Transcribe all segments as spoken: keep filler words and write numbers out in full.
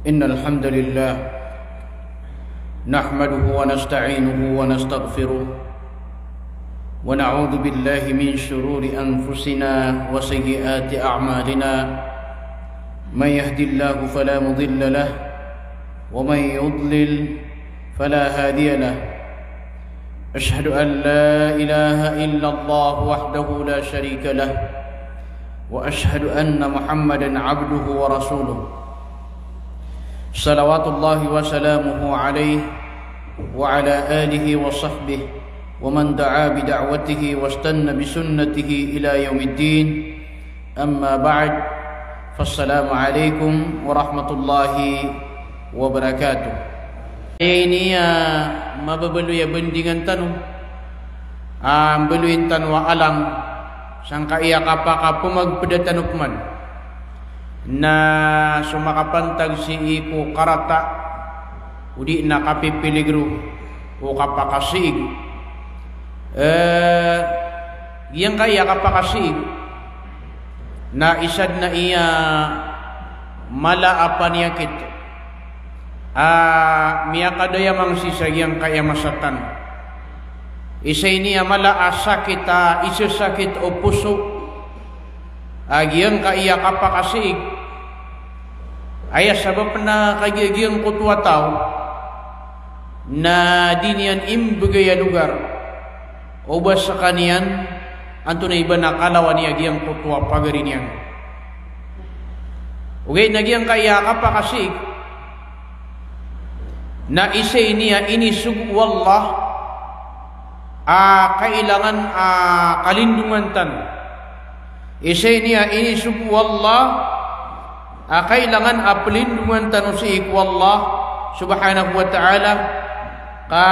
إن الحمد لله نحمده ونستعينه ونستغفره، ونعوذ بالله من شرور أنفسنا وسيئات أعمالنا. من يهد الله فلا مضل له، ومن يضلل فلا هادي له. أشهد أن لا إله إلا الله وحده لا شريك له، وأشهد أن محمدا عبده ورسوله. صلوات الله وسلامه عليه وعلى آله وصحبه ومن دعا بدعوته واستن بسنته إلى يوم الدين. Amma ba'd, fassalamu alaikum warahmatullahi wabarakatuh. Aya ini a mababaloy a bandingan tano, a mbaloyin tano a alang sangkaya kapakapemagpeda tano peman na so makapantag sii ko karata odi na kapipiligro o kapakasiig. Eh, giyangkaya kapakasiig na isa den a iya mala a paniyakit a miyakadayamang sii sa giyangkaya masa tano. Isa ini a mala a sakit a isasakit o poso a giyangkaya kapakasiig. Aya sabap na kagiya giyangkoto a taw na di niyan imbegay a logar o ba sekaniyan antonaa i ba na kalawan iyan giyangkoto a pagari niyan. Ogaid na giyangkaya kapakasiig na isa ini a inisogo o Allah a kailangan a kalindongan tano. Isa ini a inisogo o Allah a kailangan a pelindongan tano sii ko Allah subhanahu wa ta'ala, ka,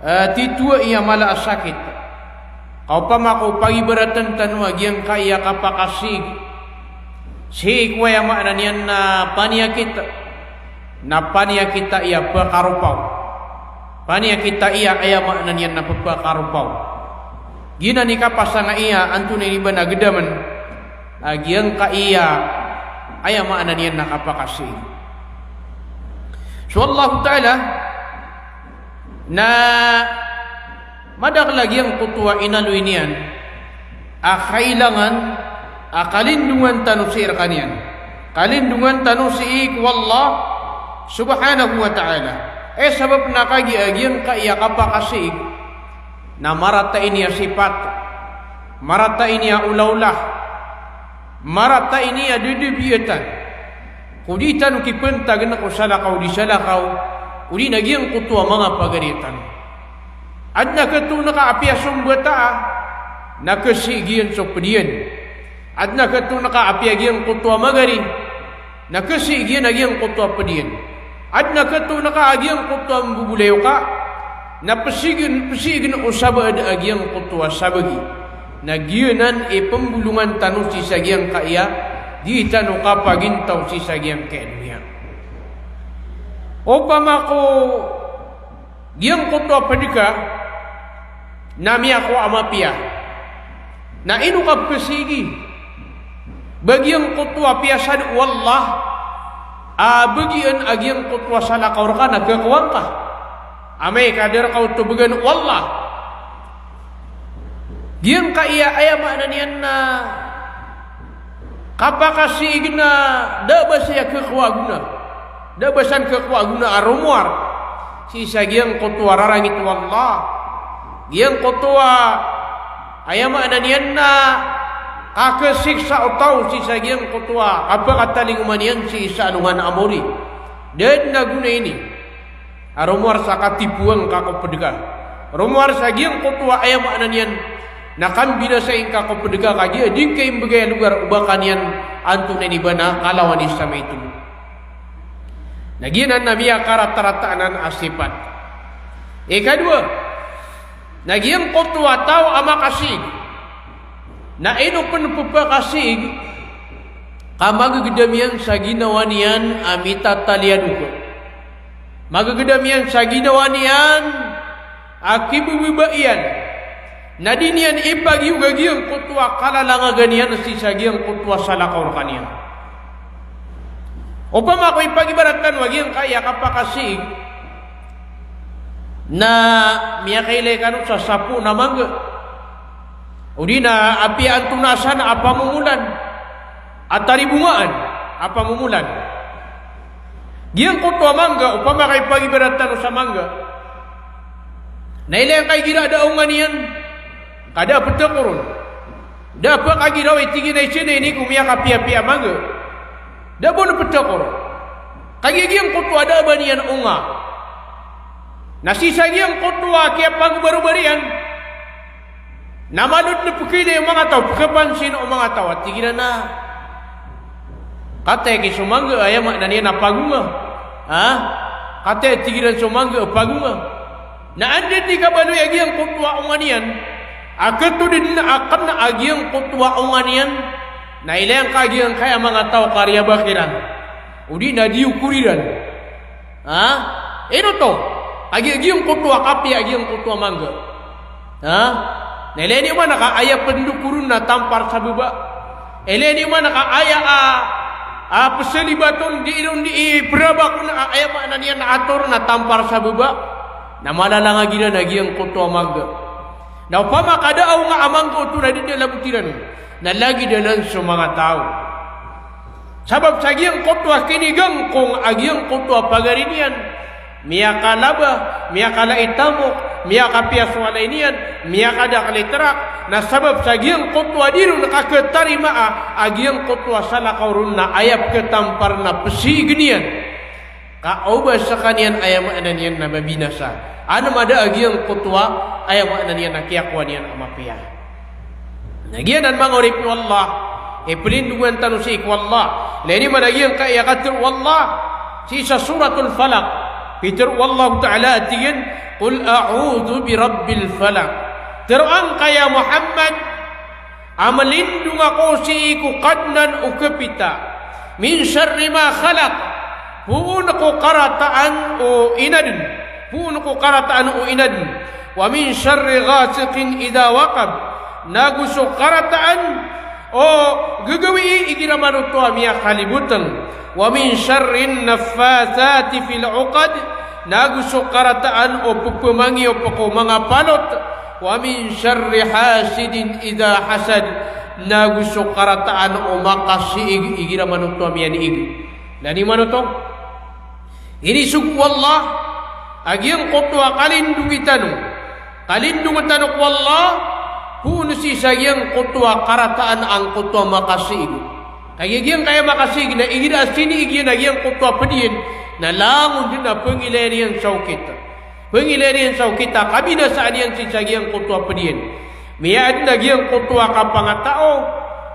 eh, titho aya mala a sakit. Ka opama ko pagibaratan tano a giyangkaya kapakasiig sii ko aya maana niyan na paniyakit, na paniyakit a iya pekaropaw. Paniyakit a iya aya maana niyan na pepekaropaw. Giyanan i kapasang a iya antonaa i ba na gedamen a giyangkaya aya maana niyan na kapakasiig. So Allahu Ta'ala na madakel a giyangkoto a inaloy niyan a kailangan a kalindongan tano sii rekaniyan. Kalindongan tano sii ko Allah subhanahu wa ta'ala. Eh, sabap na kagiya giyangkaya kapakasiig na marata ini a sipat, marata ini a olaola, marata ini a dedebiyatan. Ko di tano kipentagen ko salakaw di salakaw, odi na giyangkoto a manga pagari tano. Aden a ketoon ka apiya so mbata a, na kesiig iyan so ped iyan. Aden a ketoon ka apiya giyangkoto a magari, na kesiig iyan a giyangkoto a ped iyan. Aden a ketoon ka a giyangkoto a mbobolayoka, na pesigen, pesigen o sabaad a giyangkoto a sabagi. Na giyanan i pembolongan tano sii sa giyangkaya di tano kapagintaw sii sa giyangkaya doniya. Opama ko giyangkoto a pedeka na miyakowa a mapiya, na ino ka pesiigi? Ba giyangkoto a piyasad o Allah a bagian a giyangkoto a salakaw reka na kekowaan ka. Amay ka da reka oto began o Allah. Giyangkaya aya maana niyan na kapakasiig na da ba saya kekowa a gona. Da ba san kekowa a gona a romowar sii sa giyangkoto a rarangit o Allah. Giyangkoto a aya maana niyan na kakesiksa o taw sii sa giyangkoto a kapakatalingoma niyan sii sa alongan a mori. Da den a gona ini a romowar sa katipowan ka ko pedeka. Romowar sa giyangkoto a aya maana niyan na kambinasai ngka ko pedeka kagiya di ngka imbegay a logar o ba kaniyan antonaa i ba na kalawan i sa maito. Na giyanan na miyakaratarata anan a sipat. Ikadowa, na giyangkoto a taw a makasiig, na ino pen pepakasiig ka magegedam iyan sa ginawa niyan a mitataliyadok. Magegedam iyan sa ginawa niyan a kibebeba iyan. Na di niyan ipagiyog a giyangkoto a kalalangagan iyan sii sa giyangkoto a salakaw rekaniyan. Opama ko ipagibarat tano a giyangkaya kapakasiig na miyakailay kano sa sapo na mangga, odi na apiya antonaa san a pamomolan a taribongaan a pamomolan. Giyangkoto a mangga, opama ka ipagibarat tano sa mangga, na ilay angka igira da a onga niyan ka da a petek o ron. Da a pekagiraw i tig iyan a isa na ini ko miyakapiyapiya a mangga. Da bo na petek o ron. Kagiya giyangkoto a da a ba niyan onga. Na sii sa giyangkoto a kiyapagbarobaro iyan na malo den a pekailay o manga taw, pekapansin o manga taw a tig iran a kataya ki so mangga a aya maana niyan na pagonga. Ha? Kataya, tig iran, so mangga a pagonga. Na anda di kabaloy a giyangkoto a onga niyan a ketoden a kena a giyangkoto a onga niyan, na ilay angka giyangkaya manga taw ka riyabak iran, odi na diyokor iran. Ha? Ino oto? Kagiya giyangkoto a kapiya a giyangkoto a mangga. Ha? Na ilay niyo man a ka aya pendokor on na tampar sa baba. Ilay niyo man a ka aya a, a, pesalibat on, di iron di iperabak on a aya maana niyan na ator na tampar sa baba. Na malalang a giran a giyangkoto a mangga. Na opama ka da a onga a mangga oto na di da labot iran on, na lagid anan so manga taw. Sabap sa giyangkoto a kinigangkong a giyangkoto a pagari niyan, miyakalaba, miyakala i tamok, miyakapiya so walay niyan, miyakadakel i terak, na sabap sa giyangkoto a di ron kaketarimaa a giyangkoto a salakaw ron na aya peketampar na pesiig iyan. Ka o ba sekaniyan aya maana niyan na mabinasa. Ano mada a giyangkoto a aya maana niyan na kiyakowa niyan a mapiya. Na giyanan manga oripen o Allah, e, pelindongan tano sii ko Allah. Ilay niyo man a giyangkaya katero o Allah sii sa Suratul Falaq. Pitero o Allah Ta'ala a tig iyan, "Qul a'udhu bi rabbil falaq." Tero angka ya Muhammad a malindong ako sii ko Kadnan o Kapita. Min sharri ma khalaq. Poon ko karataan o inaden. Poon ko karataan o inaden. Wa min sharri ghasiqin idha waqab. Nago so karataan o gagawii igira manoto a miyakaliboteng. Wa min sharrin naffathati fil uqad. Nago so karataan o pepemangi o peko manga palot. Wa min sharri hasidin idha hasad. Nago so karataan o makasiig igira manoto a miyaniig. Ilay niyo manoto. Inisogo o Allah a giyangkoto a kalindongi tano. Kalindongi tano ko Allah, poon sii sa giyangkoto a karataan angkoto a makasiig. Kagiya giyangkaya makasiig na igira a siniig iyan a giyangkoto a ped iyan, na langon den a pengilayan iyan sa okit. Pengilayan iyan sa okit a kabinasaan iyan sii sa giyangkoto a ped iyan. Miyaaden a giyangkoto a kapangatao,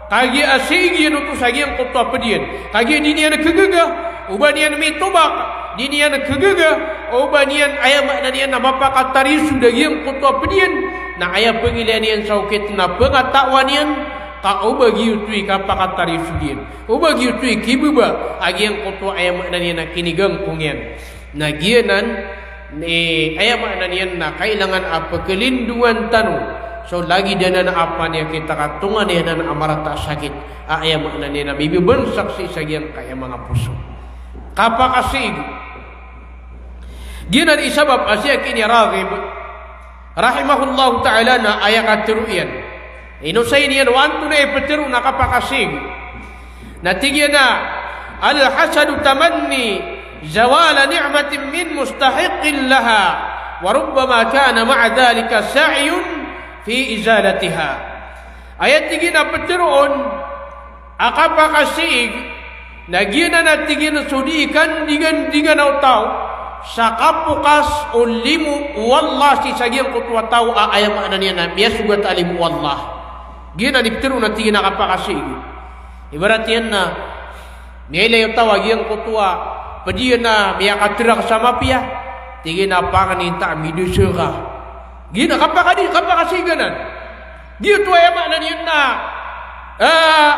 kagiya a siig iyan oto sa giyangkoto a ped iyan. Kagiya di niyan kegaga o ba niyan mitobak, di niyan kegaga o ba niyan, aya maana niyan na mapakatarisod a giyangkoto a ped iyan. Na aya pengilayan iyan sa okit na pengataoan iyan, ka o ba giyoto i kapakatarisod iyan. O ba giyoto i kibaba a giyangkoto a aya maana niyan na kinigangkong iyan. Na giyanan, e, aya maana niyan na kailangan a pekelindongan tano so lagid anan a paniyakit a katonganay anan a marata a sakit a aya maana niyan na mibebensak sii sa giyangkaya manga poso. Kapakasiig. Giyanan i sabap a si Aki Raghib rahimahullahu ta'ala na aya katero iyan. Inosay niyan o antonaa i petero na kapakasiig. Na tig iyan a, "Al-hasadu tamanni zawala ni'matin min mustahiqqin laha, wa rubbama kana ma'a dhalika sa'yun fi izalatiha." Aya tig iyan a petero on a kapakasiig, na giyanan a tig iyan so dii kandingandingan o taw sa kapokas o limo o Allah sii sa giyangkoto a taw a aya maana niyan na miyasogat a limo o Allah. Giyanan i petero na tig iyan a kapakasiig. Ibarat iyan na miyailay o taw a giyangkoto a ped iyan a miyakaterak sa mapiya. Tig iyan a panganinta a midosaka. Giyanan kapakadi, kapakasiig anan. Giyoto aya maana niyan na, ah,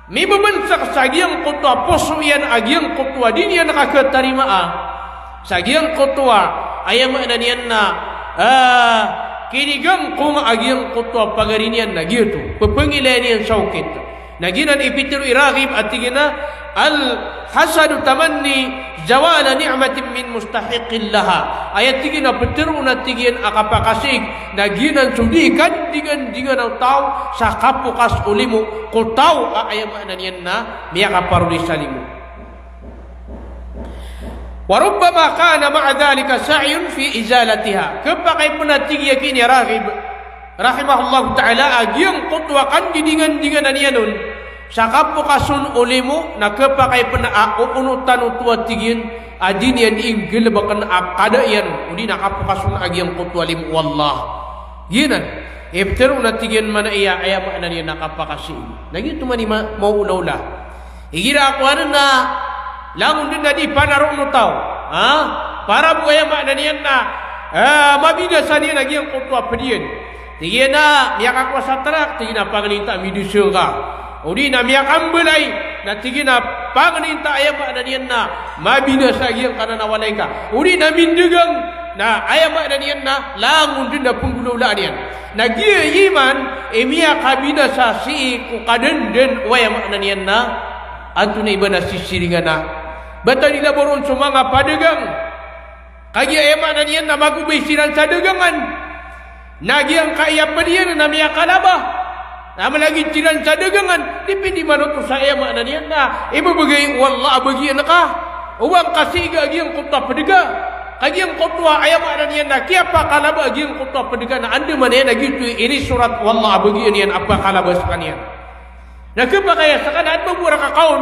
mibebensak sa giyangkoto a poso iyan a giyangkoto a di niyan kaketarimaa. Sa giyangkoto a aya maana niyan na, ah, kinigangkong a giyangkoto a pagari niyan na giyoto. Pepengilayan iyan sa okit. Na giyanan i pitero i Raghib a tig iyan a, Al-hasadu tamanni zawala ni'matin min mustahiqqin laha. Aya tig iyan a ptharoon a tig iyan a kapakasiig na giyanan so di kandingandingan o taw sa kapokas o limo ko taw a aya maana niyan na miyakaparodi sa limo. Wa rubbama kana ma'a dhalika sa'yun fi izalatiha. Khapakay pn a tig iyan a Raghib rahimahullahu ta'ala a giyangkoto a kandidingandinganan iyan on sa kapokas on o limo na khapakay pn a onotan oto a tig iyan a di niyan inggalbkn a kada iyan odi na kapokas on a giyangkoto a limo o Allah. Giyanan i ptharoon a tig iyan man a aya maana niyan na kapakasiig. Na giyoto man i ma-, maolaola. Igira a kowan na langon dn a di panaroon o taw. Ha? Para bo aya maana niyan na, ah, mabinasa niyan a giyangkoto a pd iyan. Tig iyan a miyakakowa sa trak, tig iyan a pangnin ta a midosang ka. Odi na miyakambalay, na tig iyan a pangnin ta aya maana niyan na mabinasa a giyangkanan a walay ka. Odi na mindagang, na aya maana niyan na langon dn a pnggolaolaan iyan. Na giya iman i miyakabinasa sii ko kadndn o aya maana niyan na antonaa i ba na sisiringan a ba ta di labaw ron so manga padagang. Kagiya aya maana niyan na magobay siran sa dagangan. Na giyangkaya pd iyan na miyakalaba. Na malagid siran sa dagangan, di pindi manoto sa aya maana niyan na ibabagay o Allah a bagian ka. O ba ngka sii a giyangkoto a pd ka. Ka giyangkoto a aya maana niyan na kiyapakalaba a giyangkoto a pd ka na andamanaya na giyoto i inisorat o Allah a bagian iyan a pakalaba skaniyan. Na khapakay a skaniyan a adn mambo a rka kaon,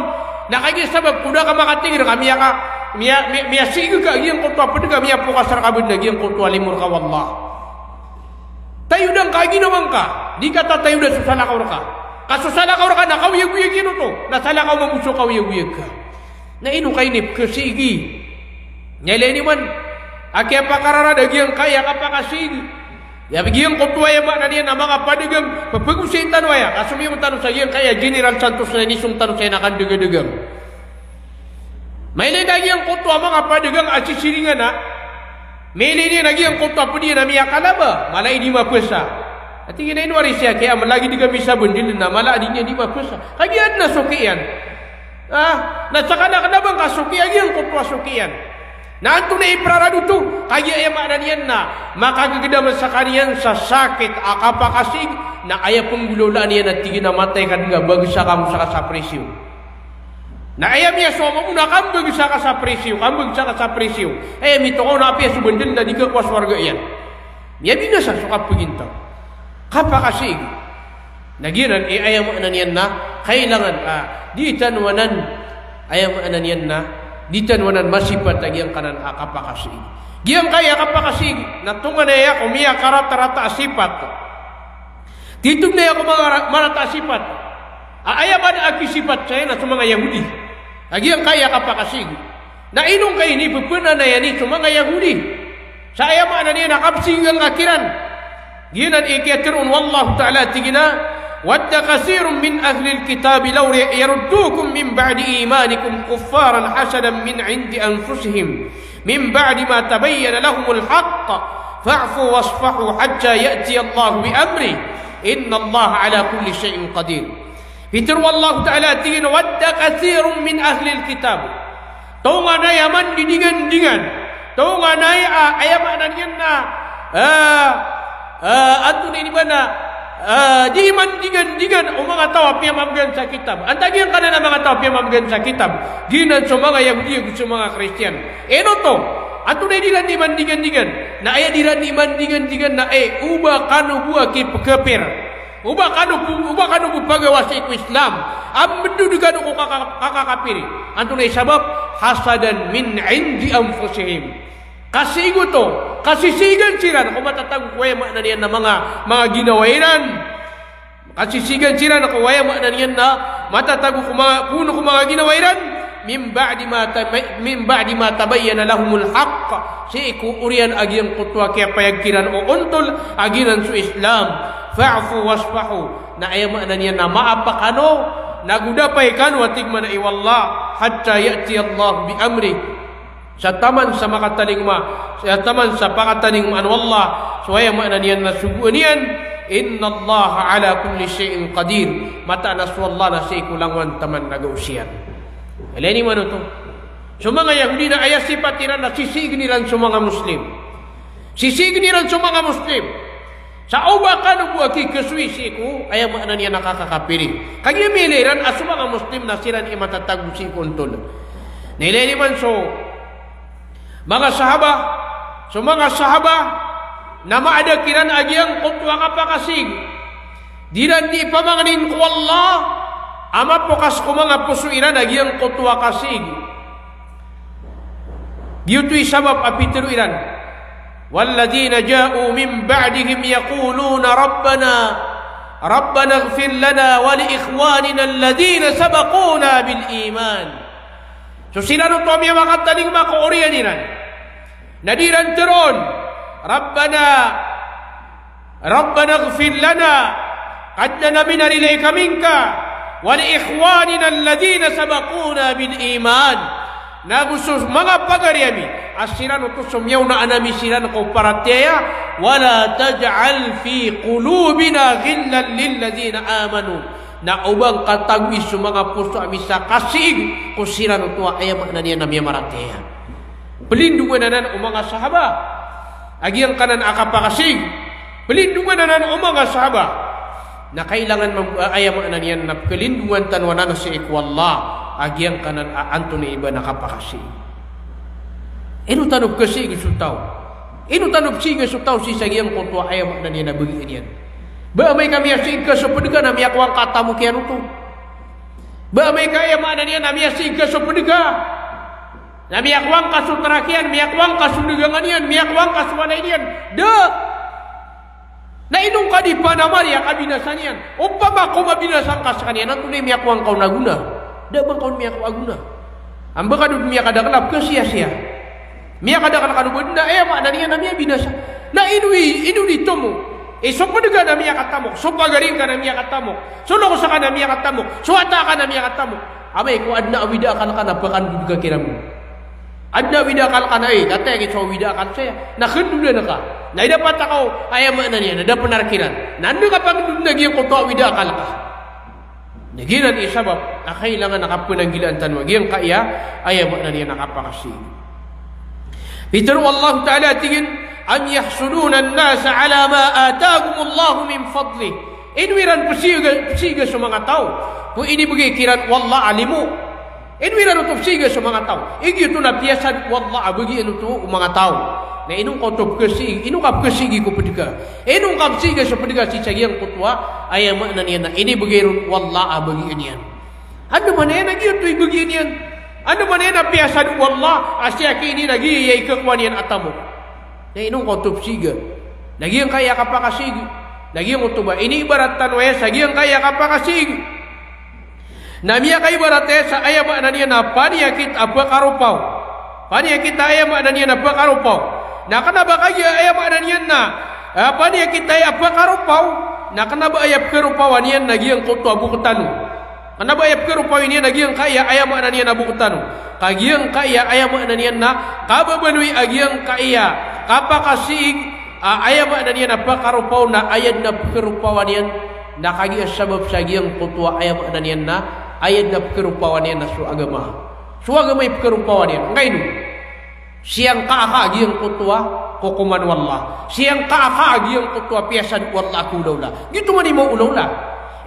na kagiya sabap ko da ka makatingr ka miyaka, miya, miya, miyasiig ka a giyangkoto a pd ka, miyapokas rka bd a giyangkoto a limo rka o Allah. Tayodan ka a ginawa ngka, di ka tatayoda so salakaw rka. Ka so salakaw rka na kaoyagoyag iyan oto, na salakaw mambo so kaoyagoyag ka. Na ino ka inipkhasiigi? Na ilay niyo man a kiyapakararad a giyangkaya kapakasiigi. Aya giyangkoto a aya maana niyan a manga padagang, pphagosay tano aya, ka somiyong tano sa giyangkaya General Santos na inisong tano saya na kandagadagang. Mailay na giyangkoto a manga padagang a sisiringan a mailay niyan a giyangkoto a pd iyan a miyakalaba, mala i di mapasa. A tig iyan a ino ari saya kaya a mala a gii di kami sa bndl na mala a di niyan di mapasa. Kagiya adn a soki iyan. Ah, na skaniyan a kna ba ngka soki a giyangkoto a soki iyan. Na antonaa i prarad oto? Kagiya aya maana niyan na makagagdam skaniyan sa sakit a kapakasiig, na aya pnggolaolaan iyan a tig iyan a matay ka dn ka bagsa ka mo sa ka sa prisiyo. Na aya miyasowa mambo na kambagsa ka sa prisiyo, kambagsa ka sa prisiyo. Aya mitokaw na apiya so bndl na di kakowa so warga iyan. Miyabinasa so kapagintaw. Kapakasiig. Na giyanan i aya maana niyan na kailangan a di tano anan, aya maana niyan na di tano anan masipat a giyangkanan a kapakasiig. Giyangkaya kapakasiig na tonganay a ko miyakaratarata a sipat. Titho dn aya ko manga ra-, marata a sipat. A, aya maana a kisipat saya na so manga Yahudi. A giyangkaya kapakasiig. Na ino ngka inipphanayan iyan so manga Yahudi? Sa aya maana niyan na kapsiigan ka kiran. Giyanan i kiyatharo on o Allahu Ta'ala a tig iyan a, "Wadda kathirun min ahlil kitabi law yaruddukum min ba'di imanikum kuffaran hasadan min 'indi anfusihim." Min ba'di ma tabayyana lahumul haqq, fa'fu wasfahu hatta ya'tiyallahu bi amrih, innallaha ala kulli shay'in qadir. Pitharo o Allahu Ta'ala, tig iyan a, "Wadda kathirun min ahlil kitab." Tonganay a mandidingandingan. Tonganay a, aya maana niyan na, ah, Ah, antonaa ini ba na, ah, di mandingandingan o manga taw a piyamamgan sa kitab. Antaa giyangkanan a manga taw a piyamamgan sa kitab? Giyanan so manga Yahudi ago so manga Kristiyan. Ino oto? Antonaa i di iran di mandingandingan? Na aya di iran di mandingandingan na, eh, o ba kano bo a kipkhapir. O ba kano bo, o ba kano bo pagawa sii ko Islam. A mbdod kano ko kaka-, kakakapiri. Antonaa i sabap? Hasadan min 'indi anfusihim. Kasiig oto, kasisiigan siran ko matatago ko aya maana niyan na manga, manga ginawa iran. Kasisiigan siran ko aya maana niyan na matatago ko manga, ko, ko manga ginawa iran. Min ba'di ma ta-, min ba'di ma tabayyana lahumul haqq. Sii ko oriyan a giyangkoto a kiyapayag kiran o ontol a giyanan so Islam. Fa'fu wasfahu. Na aya maana niyan na maapa kano, nago dapay kano a tig man a i wallah. Hatta ya'tiyallahu bi amrih. Sa taman sa makatalingoma, sa taman sa pakatalingomaan o Allah so aya maana niyan na sogoan iyan, innallaha ala kulli shay'in qadir. Mataan a so Allah na sii ko langowan taman na gaos iyan. Ilay niyo man oto. So manga Yahudi na aya sipat iran na sisiign iran so manga Muslim. Sisiign iran so manga Muslim. Sa o ba kano bo a kikasoy sii ko, aya maana niyan na kakakapiri. Kagiya miyailay iran a so manga Muslim na siran i matatago sii ko ontol. Na ilay niyo man so manga sahaba, so manga sahaba na maada kiran a giyangkoto a kapakasiig. Di iran di pamangnin ko Allah a mapokas ko manga poso iran a giyangkoto a kasiig. Giyoto i sabap a pitharo iran: Walladhina ja'u min ba'dihim yaquluna rabbana, rabbana ighfir lana wa li ikhwanina alladhina sabaquna bil iman. So siran oto a miyamakatalingoma ko oriyan iran na di iran tharoon, Rabbana, Rabbana ighfir lana, Kadnan ami na rilai kami ngka, wa li ikhwanina alladhina sabaquna bil iman. Nago so manga pagari ami a siran oto so miyaonaan ami siran ko paratiyaya, wa la taj'al fi qulubina ghillan lilladhina amanu. Na o ba ngka tagowi so manga poso ami sa kasiig ko siran oto a aya maana niyan na miyamaratiyaya. Plindongan anan o manga sahaba a giyangkanan a kapakasiig. Plindongan anan o manga sahaba. Na kailangan mam-, a, aya maana niyan na pkalindongan tano anan sii ko Allah a giyangkanan a antonaa i ba na kapakasiig. Ino tano pkasiig so taw? Ino tano psiig so taw sii sa giyangkoto a aya maana niyan na bagian iyan? Ba amay ka miyasiig ka so pd ka na miyakowa ngka a tamok iyan oto? Ba amay ka, aya maana niyan na miyasiig ka so pd ka na miyakowa ngka so trak iyan, miyakowa ngka so dagangan iyan, miyakowa ngka so walay niyan? Da. Na ino ngka di panamari a kabinasa niyan? Opama ko mabinasa ngka skaniyan, antonaa i miyakowa ngka on a gona? Da a ba ngka on miyakowa a gona. Amba ka dn miyakadakl a pkhasiyasiya. Miyakadakl kano badn a, aya maana niyan na miyabinasa. Na ino i, ino di tomo i so pd ka na miyakatamok, so pagari ngka na miyakatamok, so loks ka na miyakatamok, so wata ka na miyakatamok. Amay ko adn a awid a akal ka na pkandod ka kiran. Adn a awid a akal ka na, eh, kataya ki so awid a akal saya na khandodan ka. Na ida pata ka o, aya maana niyan na da pnar kiran. Na anda ka pangndod na giyangkoto a awid a akal ka? Na giyanan i sabap a kailangan a kapnanggilaan tano a giyangkaya, aya maana niyan na kapakasiig. Pitharo o Allah Ta'ala a tig iyan, "Am yahsuduna an-nasa ala ma atahumullahu min fadlih." Ino iran psiga, psiga so manga taw ko inibgay kiran o Allah a limo? Ino iran oto psiga so manga taw? Igiyoto na piyasad o Allah a bagian oto o manga taw. Na ino ngka oto pkasiig, ino ka pkasiig ko pd ka? Ino ngka psiga so pd ka sii sa giyangkoto a, aya maana niyan na inibgay ron o Allah a bagian iyan? Andamanaya na giyoto i bagian iyan. Andamanaya na piyasad o Allah a siyaki ini na giya i kakowa niyan a tamok. Na ino ngka oto psiga? Na giyangkaya kapakasiig. Na giyangkoto ba iniibarat tano aya sa giyangkaya kapakasiig. Na miyakaibarat aya sa aya maana niyan na paniyakit a pkaropaw. Paniyakit a aya maana niyan na pkaropaw. Na kna ba kagiya aya maana niyan na, ah, paniyakit a aya pkaropaw, na kna ba aya pkaropawan iyan na giyangkoto a bok tano. Kna ba aya pkaropawan iyan na giyangkaya aya maana niyan na bok tano. Ka giyangkaya aya maana niyan na kababaloy a giyangkaya kapakasiig a aya maana niyan na pkaropaw na aya dn a pkaropawan iyan na kagiya sabap sa giyangkoto a aya maana niyan na aya dn a pkaropawan iyan na so agama. So agama i pkaropawan iyan. Angkaino? Siyangkaa ka a giyangkoto a kokoman o Allah. Siyangkaa ka a giyangkoto a piyasad o Allah a kaolawla. Giyoto man i maolawla.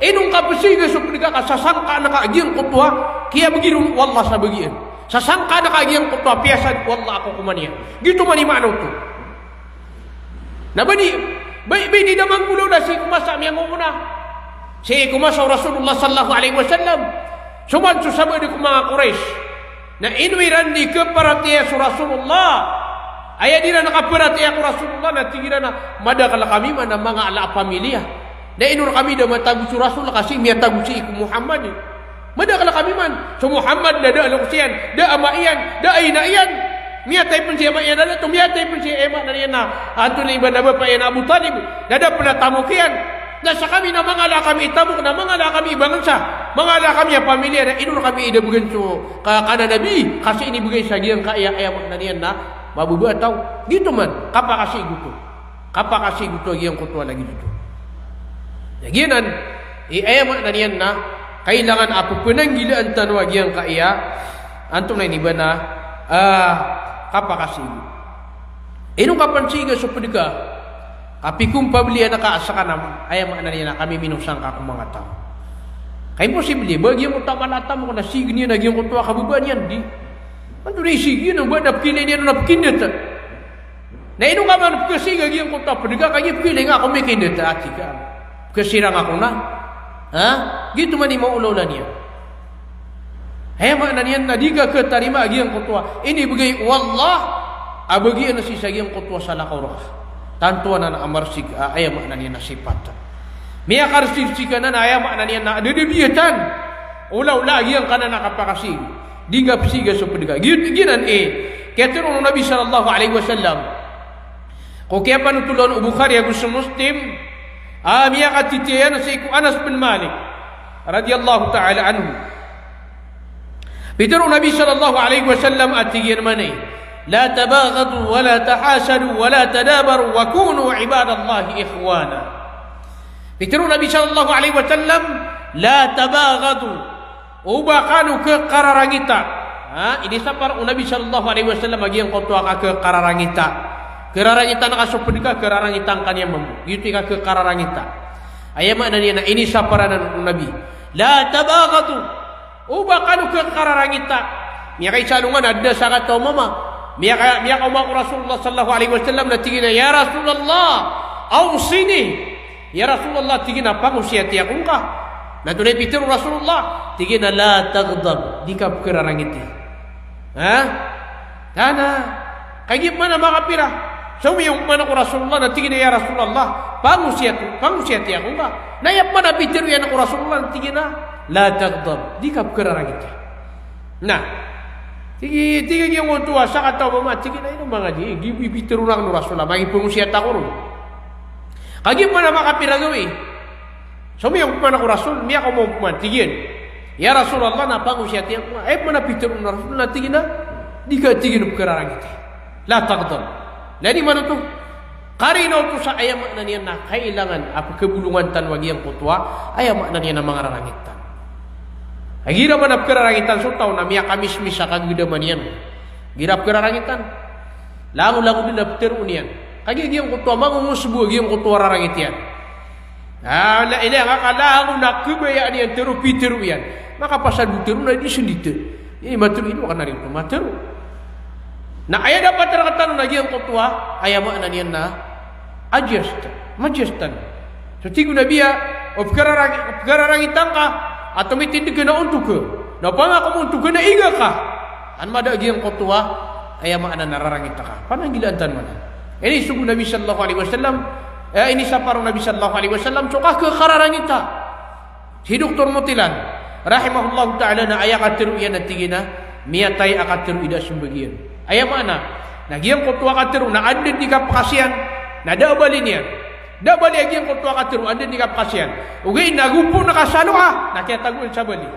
Ino ngka psiga so pd ka ka sasangkaan ka a giyangkoto a kiyabgi ron o Allah sa bagian. Sasangkaan ka a giyangkoto a piyasad o Allah a kokoman iyan. Giyoto man i maana oto. Na ba di, ba, ba di da manggolawla sii ko masa a miyangoona. Sii ko masa o Rasulullah sallallahu alaihi wasallam. So man so sabaad ko manga Quraysh. Na ino iran di kaparatiyaya so Rasulullah. Aya di iran kaparatiyaya ko Rasulullah na tig iran a madakl kami man a manga ala a pamilya. Na ino rkami da matago so Rasul ka sii miyatago sii ko Muhammad. Madakl kami man. So Muhammad na da a loks iyan, da a ama iyan, da a ina iyan. Miyatay pn si ama iyan a dato, miyatay pn si, aya maana niyan na, antonaa i ba na bapa iyan a Abu Talib. Na da pn a tamok iyan. Na skami na mangala kami i tamok, na mangala kami i bangsa, mangala kami a pamilya, na ino rkami i da bgan so ka, kananabi, ka sii inibgay sa giyangkaya, aya maana niyan na mababa a taw. Giyoto man, kapakasiig oto. Kapakasiig oto a giyangkoto a lagid oto. Na giyanan i aya maana niyan na kailangan a pphananggilaan tano a giyangkaya Antonaa ini ba na, ah, kapakasii. Ino ka pn sii ka so pd ka, kapikompa belian ka a seka na, aya maana niyan na kamiminosan ka ko manga taw. Ka imposible ba giyangkoto a mala a tamok na sii niyan a giyangkoto a kababaan iyan di. Antonaa i sii niyan ba na pkilay niyan na pkindata. Na ino ka man pkhasii ka giyangkoto a pd ka, kagiya pkilay nga ako mikindata a tig ka. Pkhasii nga ako na. Ha? Giyoto man i maolaola niyan. Aya maana niyan na di ka khatarima a giyangkoto a inibgay o Allah a bagian sii sa giyangkoto a salakaw rka. Tanto anan a marsik a, aya maana niyan na sipat. Miyakarsik sii ka anan a, aya maana niyan na dadabiyatan. Olaola a giyangkanan a kapakasii. Di nga psii ka so pd ka. Giyoto, giyanan i katharo o Nabi sallallahu alaihi wasallam. Ko kiyapanothol o Bukhari ago so Muslim, a miyakatitiyaya sii ko Anas bin Malik radiyallahu ta'ala anhu. Pitharo o Nabi sallallahu alaihi wasallam a tig iyan man i, "La tabaghadu wa la tahasadu wa la tadabaru wa kunu ibadallahi ikhwana." Pitharo o Nabi sallallahu alaihi wasallam, "La tabaghadu." Oba kano khakararangita. Ha, inisapar o Nabi sallallahu alaihi wasallam a giyangkoto a kakhakararangita. Khararangitan ka so pd ka, khararangitan ka niyan mambo. Giyoto i kakhakararangita. Aya maana niyan na inisapar anan o Nabi. La tabaghadu. Oba kano khakararangita. Miyakaisa alongan a da sakataw a mama. Miyaka, miyakaoma ko Rasulullah sallallahu alaihi wasallam na tig iyan a, "Ya Rasulullah, awsini." Ya Rasulullah, tig iyan a pangosiyati ako ngka. Na antonaa i pitharo o Rasulullah, tig iyan a la taghdab, di ka pkhararangiti. Ha? Tana, kagiya pman a makapira. Somiyong pman ako Rasulullah, na tig iyan a ya Rasulullah, pangosiyati, pangosiyati ako ngka. Na aya pman a pitharo iyan ko Rasulullah, na tig iyan a la taghdab, di ka pkhararangiti. Na, tig i, tig a giyangkoto a sakataw a mama, tig iyan a ino manga di, di, di pitharo rakn o Rasulullah, magi pangosiyat ako ron. Kagiya pman a makapira gawii. Somiyong pman ako Rasul, miyakaoma pman, tig iyan. Ya Rasulullah, na pangosiyati ako ngka. Aya pman a pitharo o Rasul, na tig iyan a, di ka, tig iyan a pkhararangiti. La taghdab. Na di man oto. Karina oto sa aya maana niyan na kailangan a pkhabolongan tano a giyangkoto a, aya maana niyan na manga rarangit tano. Igira man a pkhararangitan so taw na miyakamismis a kagdama niyan. Igira pkhararangitan. Langolangon dn a ptharoon iyan. Kagiya giyangkoto a mangongosbo a giyangkoto a rarangit iyan. Ah, la ilaha illa Allah, langon a khabayaan iyan, tharo pitharo iyan. Makapasad bo tharo na di sndit. Ini matharo, ino ka na rin oto matharo. Na aya dapat rktano na giyangkoto a, aya maana niyan na adjust, ma-adjust tano. So tig o Nabi a, o pkhararang-, pkhararangitan ka, a tomitindg ka na ontok ka. Na opama ka moontok ka na iga ka. An mada a giyangkoto a, aya maana na rarangita ka. Pananggilaan tano anan. Inisogo o Nabi sallallahu alaihi wasallam, eh, inisapar o Nabi sallallahu alaihi wasallam, so kakhakararangita. Si Doktor Mutilan, rahimahullahu ta'ala, na aya katharo iyan a tig iyan a, miyatay a katharo i da smbag iyan. Aya maana, na giyangkoto a katharo, na adn dn i kapakasiyan, na da a bali niyan. Da a bali a giyangkoto a katharo, adn dn i kapakasiyan. Ogaid na gopo na ka sa loa, na kiyatagoan sa bali.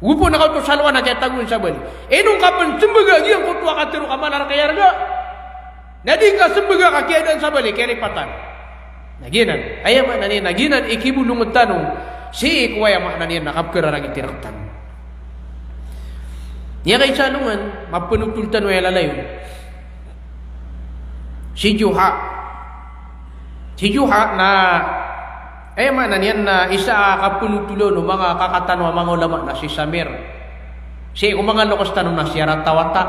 Gopo na ka oto sa loa, na kiyatagoan sa bali. Ino ngka pn smbag a giyangkoto a katharo ka mala rka i arga. Na di ngka smbag a ka kiyadaan sa bali, kiyalipatan. Na giyanan, aya maana niyan, na giyanan i khibolong tano, sii ko aya maana niyan na kapkhararangiti rktano. Aya kaisa alongan, mapnotol tano aya lalayon. Si Juha. Si Juha na, aya maana niyan na isa a kapnotol o manga kaka tano a manga ulama na si Samir. Sii ko manga loks tano na si Aratawata.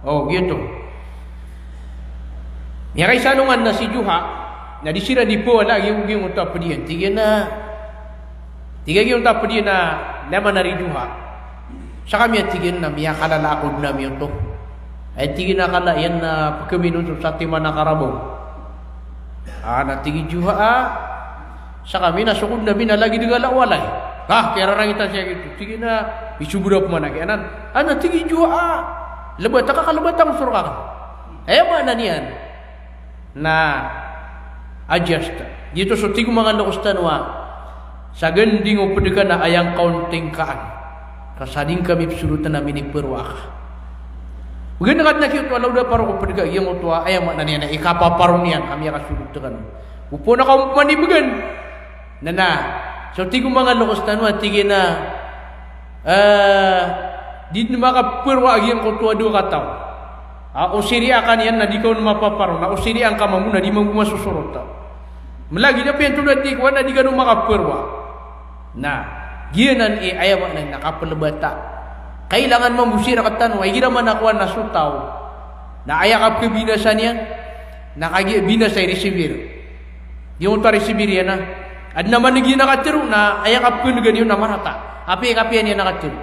O, giyoto. Aya kaisa alongan na si Juha, na di siran di pawala, giyo, giyoto a pd iyan. Tig iyan a, tig iyan, giyoto a pd iyan a, na manari Juha. Sa kami a tig iyan na miyakalala ako dn ami oto. Ay tig iyan a kala iyan na pkhaminon so satiman a karabaw. A, na tig i Juha a, sa kami na so ko dn ami na lagid a kala o walay. Ha, kiyararangitan siya giyoto. Tig iyan a, isobra pman a giyanan. A, na tig i Juha a, lbata ka, ka lbata ngka so rka. Aya maana niyan na adjust. Giyoto so tig o manga loks tano a, sa ganding o pd ka na aya ngka on tingkaan. Ka sa di ngka mipsorot na miniprowaa ka. Gandang adn a giyoto a lawda paro ko pd ka, giyangkoto a, aya maana niyan na ikapaparo niyan a miyakasorot kano. Opama ka on pman di bgan. Na na, so tig o manga loks tano a tig iyan a, eh, Di dn makaprwa a giyangkoto a dowa kataw. A, o siriya ka niyan na di ka on mapaparo, na o siriya ngka mambo na di mambo masosorota. Mlagid a piyantoda ti kowan na di ka on makaprwa. Na giyanan i aya maana na kaplbata. Kailangan mambo siya rktano, igira man a kowan na so taw na aya kapkhabinasa niyan na kagiya binasa i risibir. Di oto a risibir iyan a adn a maneg iyan a katharo na aya kapkhanega niyan na marata. Apiya kapiya niyan a katharo.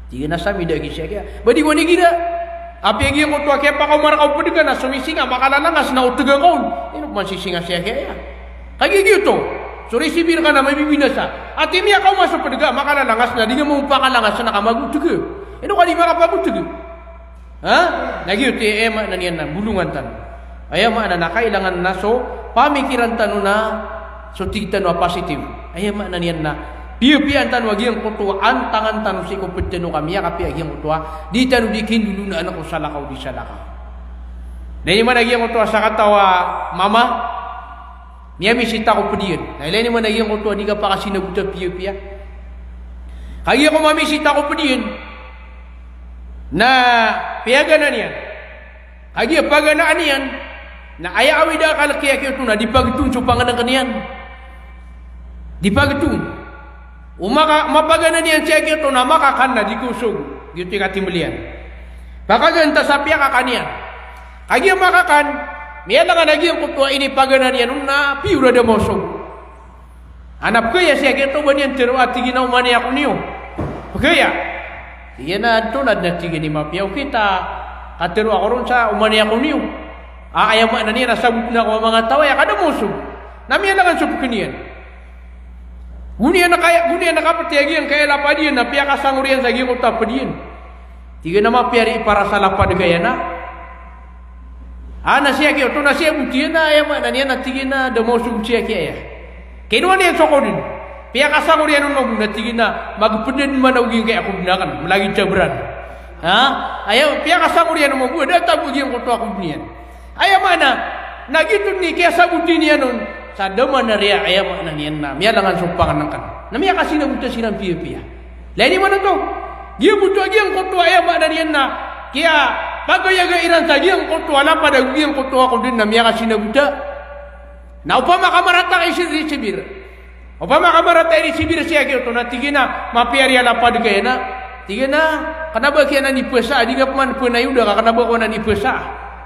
Tig iyan a samida ki siya kiya. Ba di ko nigira. Apiya giyangkoto a kiyapakaoma rka o pd ka na somisinga, makalalangas na o tga ka on. Ino pman sisinga siya kiya. Kagiya giyoto. So risibir ka na mabibinasa. Ati miyakaoma so pd ka, makalalangas na di nga mambo pakalangas na ka magotg. Ino ka di makapagotg. Ha? Na giyoto i aya maana niyan na bolongan tano. Aya maana na kailangan na so pamikiran tano na so tig tano a positive. Aya maana niyan na piyapiyaan tano a giyangkoto a antangan tano sii ko pd tano ka miyakapiya a giyangkoto a di tano di kindolonaan ko salakaw di salakaw. Na ino man a giyangkoto a sakataw a mama, miyamisita ko pd iyan. Na ilay niyo man a giyangkoto a di kapakasinabota piyapiya. Kagiya ko mamisita ko pd iyan na piyagana niyan. Kagiya paganaan iyan na aya awid a akal kiya kiyoto na di pagton so pangnngkn iyan. Di pagton. O maka, mapagana niyan siya giyoto na makakan na di ko sogo. Giyoto i katimbl iyan. Pakagantas a piyakakan iyan. Kagiya makakan, miyalangan a giyangkoto a inipagana niyan on na piyor a da maosog. Ana pkhaya siya giyoto ba niyan tharoa tig iyan a oman i ako niyo. Pkhaya. Tig iyan a antonaa dn a tig iyan i mapiya o kita. Katharo ako ron sa oman i ako niyo. A, aya maana niyan na sabotn ako a manga taw aya ka da maosog. Na miyalangan so pkn iyan. Go niyan a kaya, go niyan a kaptiya giyangkaya lapad iyan na piyakasangor iyan sa giyangkoto a pd iyan. Tig iyan a mapiya ari i para sa lapad ka iyan a. A, na siya kiyoto na siya bot iyan a, aya maana niyan na tig iyan a da maosog siya kiya aya. Kinowa niyan so kawdn. Piyakasangor iyan on mambo na tig iyan a magpd dn man ako giyangkaya kawdn akn, mlagid sa bran. Ha? Aya, piyakasangor iyan on mambo, da tago giyangkoto a kawdn iyan. Aya maana na giyoto i kiyasaboti niyan on sa da man a riya, aya maana niyan na miyalangan so pangnngkn. Na miyakasinabota siran piyapiya. Ilay niyo man oto. Giyoto a giyangkoto a aya maana niyan na kiyapagayaga iran sa giyangkoto a lapad ago giyangkoto a kawdn na miyakasinabota. Na opama ka marata i si, risibir. Opama ka marata i risibir siya giyoto na tig iyan a mapiya ari a lapad ka iyan a. Tig iyan a kna ba kiya na nipasa, di nga pman pnayoda ka kna ba ko na nipasa.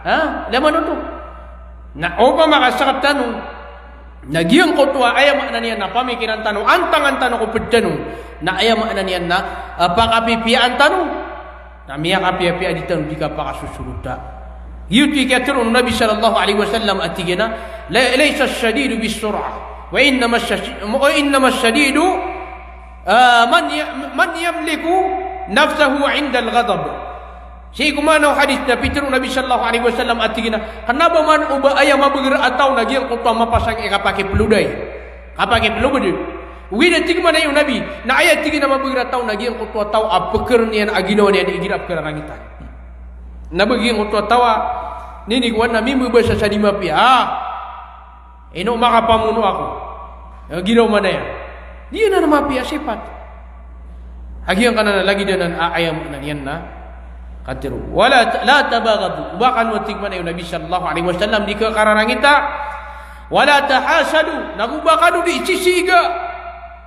Ha? Ilay man oto. Na opama ka sktano na giyangkoto a aya maana niyan na pamikiran tano, antangan tano ko pd tano, na aya maana niyan na, ah, pakapipiyaan tano. Na miyakapiyapiya di tano di kapakasosorota. Giyoto i kiyatharo o Nabi sallallahu alaihi wasallam a tig iyan a, "La, laysa ash-shadidu bis-sur'ah, wa innama ash-, wa innama ash-shadidu, ah, man ya-, man yamliku nafsahu 'inda al-ghadab." Sii ko maana o hadith na pitharo o Nabi sallallahu alaihi wasallam a tig iyan a, kna ba man o ba aya mabagr a taw na giyangkoto a mapasang i kapakiploday. Kapakiploday. Ogaid na tig mambo o Nabi, na aya tig iyan a mabagr a taw na giyangkoto a taw a pkr iyan a ginawa niyan igira pkr a rangitan. Na ba giyangkoto a taw a, nini kowan na mimbabasa sa di mapiya. Ah! Ino makapamono ako. Giraw man aya. Di anan a mapiya a sipat. A giyangkanan a lagid anan a aya maana niyan na katharo. Wala ta-, la tabaghadu. O ba kano, a tig mambo o Nabi sallallahu alaihi wasallam, di kakararangita. Wala tahasadu. Nago o ba kano di sisiga.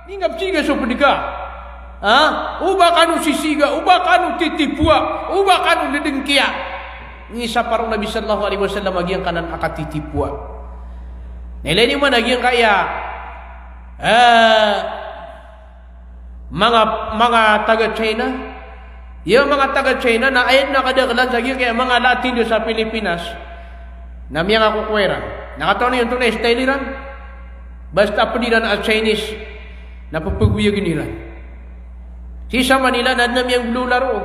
Di nga psiga so pd ka. Ha? O ba kano sisiga, o ba kano titipoa, o ba kano ddngkiya. Inisapar o Nabi sallallahu alaihi wasallam a giyangkanan a katitipoa. Na ilay niyo man a giyangkaya, eh, manga, manga taga China. Iya manga taga China na aya dn a kadaklan sa giyangkaya manga latinda sa Pilipinas. Na miyangakokowa iran. Na katawan iyo antonaa i style iran? Basta pd iran a Chinese na pphagoyagn iran. Sii sa Manila na adn a miyanggolawla roo.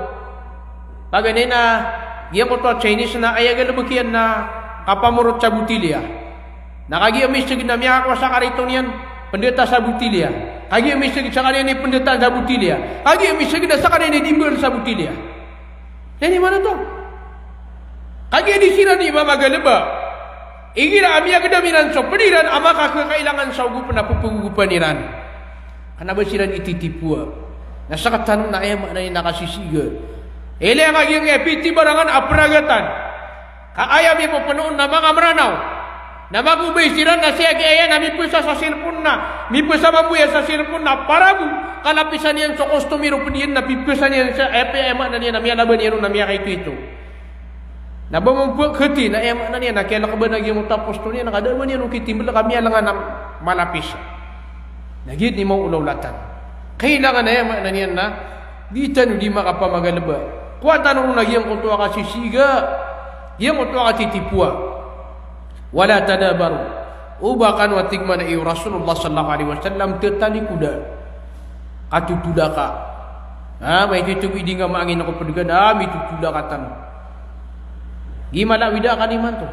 Paganay na giyangkoto a Chinese na aya galbk iyan na kapamorot sa botilya. Na kagiya misgd na miyakakowa sa karito niyan, pndata sa botilya. Kagiya misgd, skaniyan i pndataan sa botilya. Kagiya misgd na skaniyan i dimbal sa botilya. Ilay niyo man oto. Kagiya di siran i mamagalbk. Igira a miyagdam iran so pd iran a makakakailangan sa ogop na pphagogopan iran. Kna ba siran i titipoa. Na sktano na aya maana niyan na kasisiga. Ilaya ka giyangkaya pitibarangan a pragatan. Ka aya mipepeno on na manga Mranaw. Na magobay siran na sii giya na mipesa sa cellphone na, mipesa mambo iyan sa cellphone na para bo kalapisan iyan so customer o ped iyan na pipesa niyan sa, aya maana niyan na miyalaban iyan on na miyakaitoito. Na ba mambo khati na aya maana niyan na kiyalakban a giyangkoto a posto niyan na kada ba niyan on kitimbel ka miyalangan a malapis. Na giya niyan maolaola tano. Kailangan aya maana niyan na di tano di makapamagaleba. Kowa tano ron a giyangkoto a kasisiga, giyangkoto a katitipoa. Wala tadabaru. Oba kano a tig man i Rasulullah sallallahu alaihi wasallam, tatalikoda. Katotolaka. Ah, maitoito bo i di nga maangin ko ped ka na, ah, mitotolaka tano. Giya mala wida ka nimanto.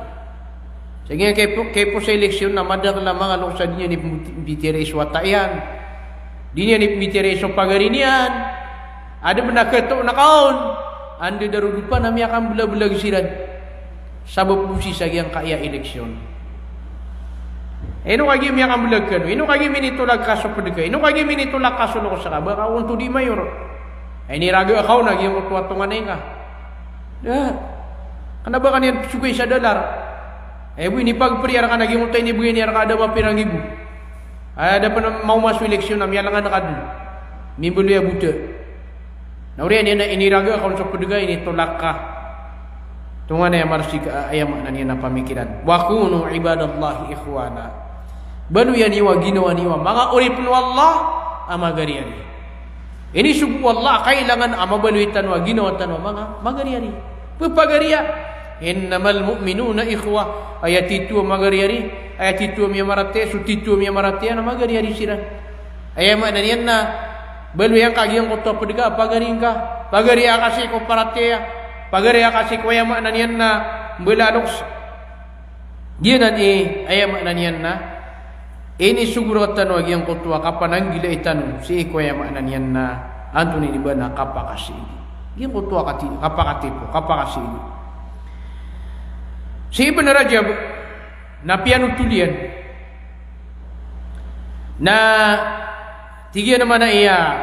Sa giya kaipo, kaipo sa eleksyon na madakl a manga loks a di niyan ipmbitiyarai so wata iyan. Di niyan ipmbitiyarai so pagari niyan. Adn a khato na kaon. Anda darodopan a miyakamblablag siran. Sabap bo sii sa giyangkaya eleksyon. Ino ka giya miyakamblag kano, ino ka giya minitolak ka so ped ka, ino ka giya minitolak ka so loks ka, ba ka onto di mayor. Iniraga ka on a giyangkoto a tonganay ka. Da. Kna ba ka niyan sogay sa dalar. Aya bo inipagperiya rka na giyangkoto a inibgay niyan rka a da mapira nggibo. Aya da pen maoma so eleksyon a miyalangan ka dn. Mimbaloy a bota. Na oriyan iyan na iniraga ka on so ped ka, initolak ka. Tonganay a marsik a, aya maana niyan na pamikiran. Wa kunu ibadallahi ikhwana. Baloya niyo a ginawa niyo a manga oripn o Allah a magariyari. Inisogo o Allah a kailangan a mabaloy tano a ginawa tano a manga magariyari. Pphagariya. Innamal mu'minuna ikhwa. Aya tito a magariyari, aya tito a miyamaratiyaya, so tito a miyamaratiyaya na magariyari siran. Aya maana niyan na baloyan ka giyangkoto a ped ka, pagari ngka, pagariya ka sii ko paratiyaya, pagariya ka sii ko, aya maana niyan na, mbala a loks. Giyanan i, aya maana niyan na inisogo rktano a giyangkoto a kapananggilai tano sii ko, aya maana niyan na, antonaa ini ba na kapakasiig. Giyangkoto a kati, kapakatipo, kapakasiig. Si Ibn Rajab, na piyanotol iyan. Na tig iyan a maana iyan,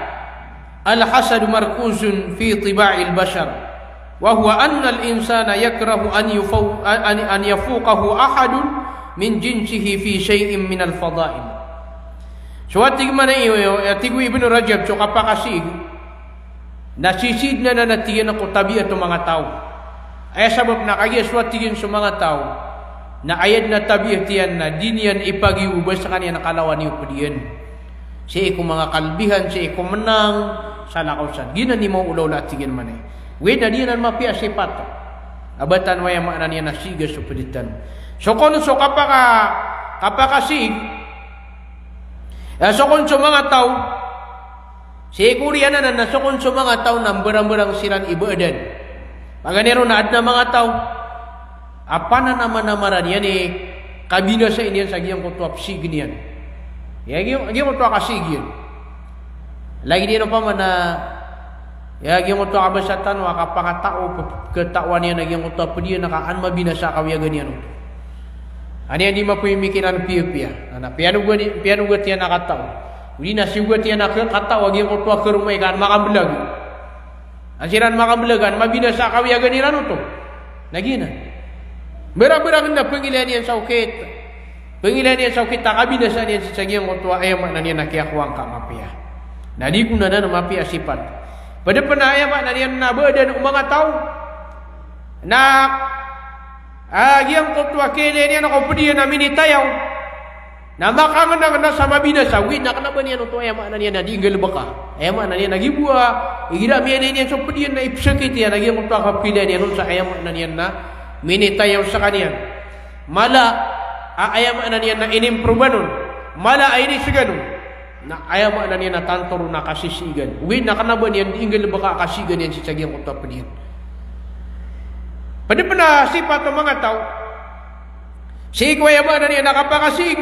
"Al-hasadu markuzun fi tiba'il bashar, wa huwa anna al-insana yakrahu an yufaw-, an, an yafuqahu ahadun min jinsihi fi shay'in min al-fada'il." So a tig, maana iyan, a tig o Ibn Rajab, so kapakasiig, na sisiid na, na, na tig iyan ko tabiat o manga taw. Aya sabap na kagiya so a tig iyan so manga taw na aya dn a tabiat iyan na di niyan ipagiyoba skaniyan a kalawan iyo pd iyan. Sii ko manga kalbihan, sii ko menang, salakaw san. Giyanan i maolaola a tig iyan, maana iyan. Ogaid na di anan mapiya a sipat a ba tano, aya maana niyan na, siga so pd tano. So kon so kapaka, kapakasiig. Aya so kon so manga taw, sii ko oriyan anan na so kon so manga taw na mbarangbarang siran i baadan. Paganay ron na adn a manga taw a pananamanamaran iyan i kabinasai niyan sa giyangkoto a psiig niyan. Aya giya, giyangkoto a kasiig iyan. Lagid iyan opama na, aya giyangkoto a kabasa tano a kapakatao, pe-, ketaoan iyan a giyangkoto a pd iyan a ka an mabinasa a kawiyagan iyan oto. An iyan di mapemikiran piyapiya. Na, na piyanogat, piyanogat iyan a katao. Odi na siyogat iyan a ke-, katao a giyangkoto a karomay ka an makamblag. An siran makamblag, an mabinasa a kawiyagan iran oto. Na giyanan. Mbarabarang na pengilayan iyan sa okit. Pengilayan iyan sa okit a kabinasa niyan sii sa giyangkoto a, aya maana niyan na, kiyakowa ngka a mapiya. Na di ko nanan mapiya a sipat. Pd pn a, aya maana niyan na, baadan o manga taw na, ah, giyangkoto a kiyailay niyan ko pd iyan a minitayaw. Na makangenangen sa mabinasa, ogaid na kena ba niyan oto, aya maana niyan na, di nggalebeka. Aya maana niyan na giya bo a igira miyailay niyan so pd iyan na ipsakit iyan a giyangkoto a kapkiilay niyan on sa, aya maana niyan na, minitayaw skaniyan. Mala a, aya maana niyan na, inimproban on. Mala a inisegan on. Na aya maana niyan na tanto ron na kasisiigan. Ogaid na kena ba niyan di nggalebeka a kasiigan iyan sii sa giyangkoto a pd iyan. Pd pn a sipat o manga taw sii ko, aya maana niyan na, kapakasiig.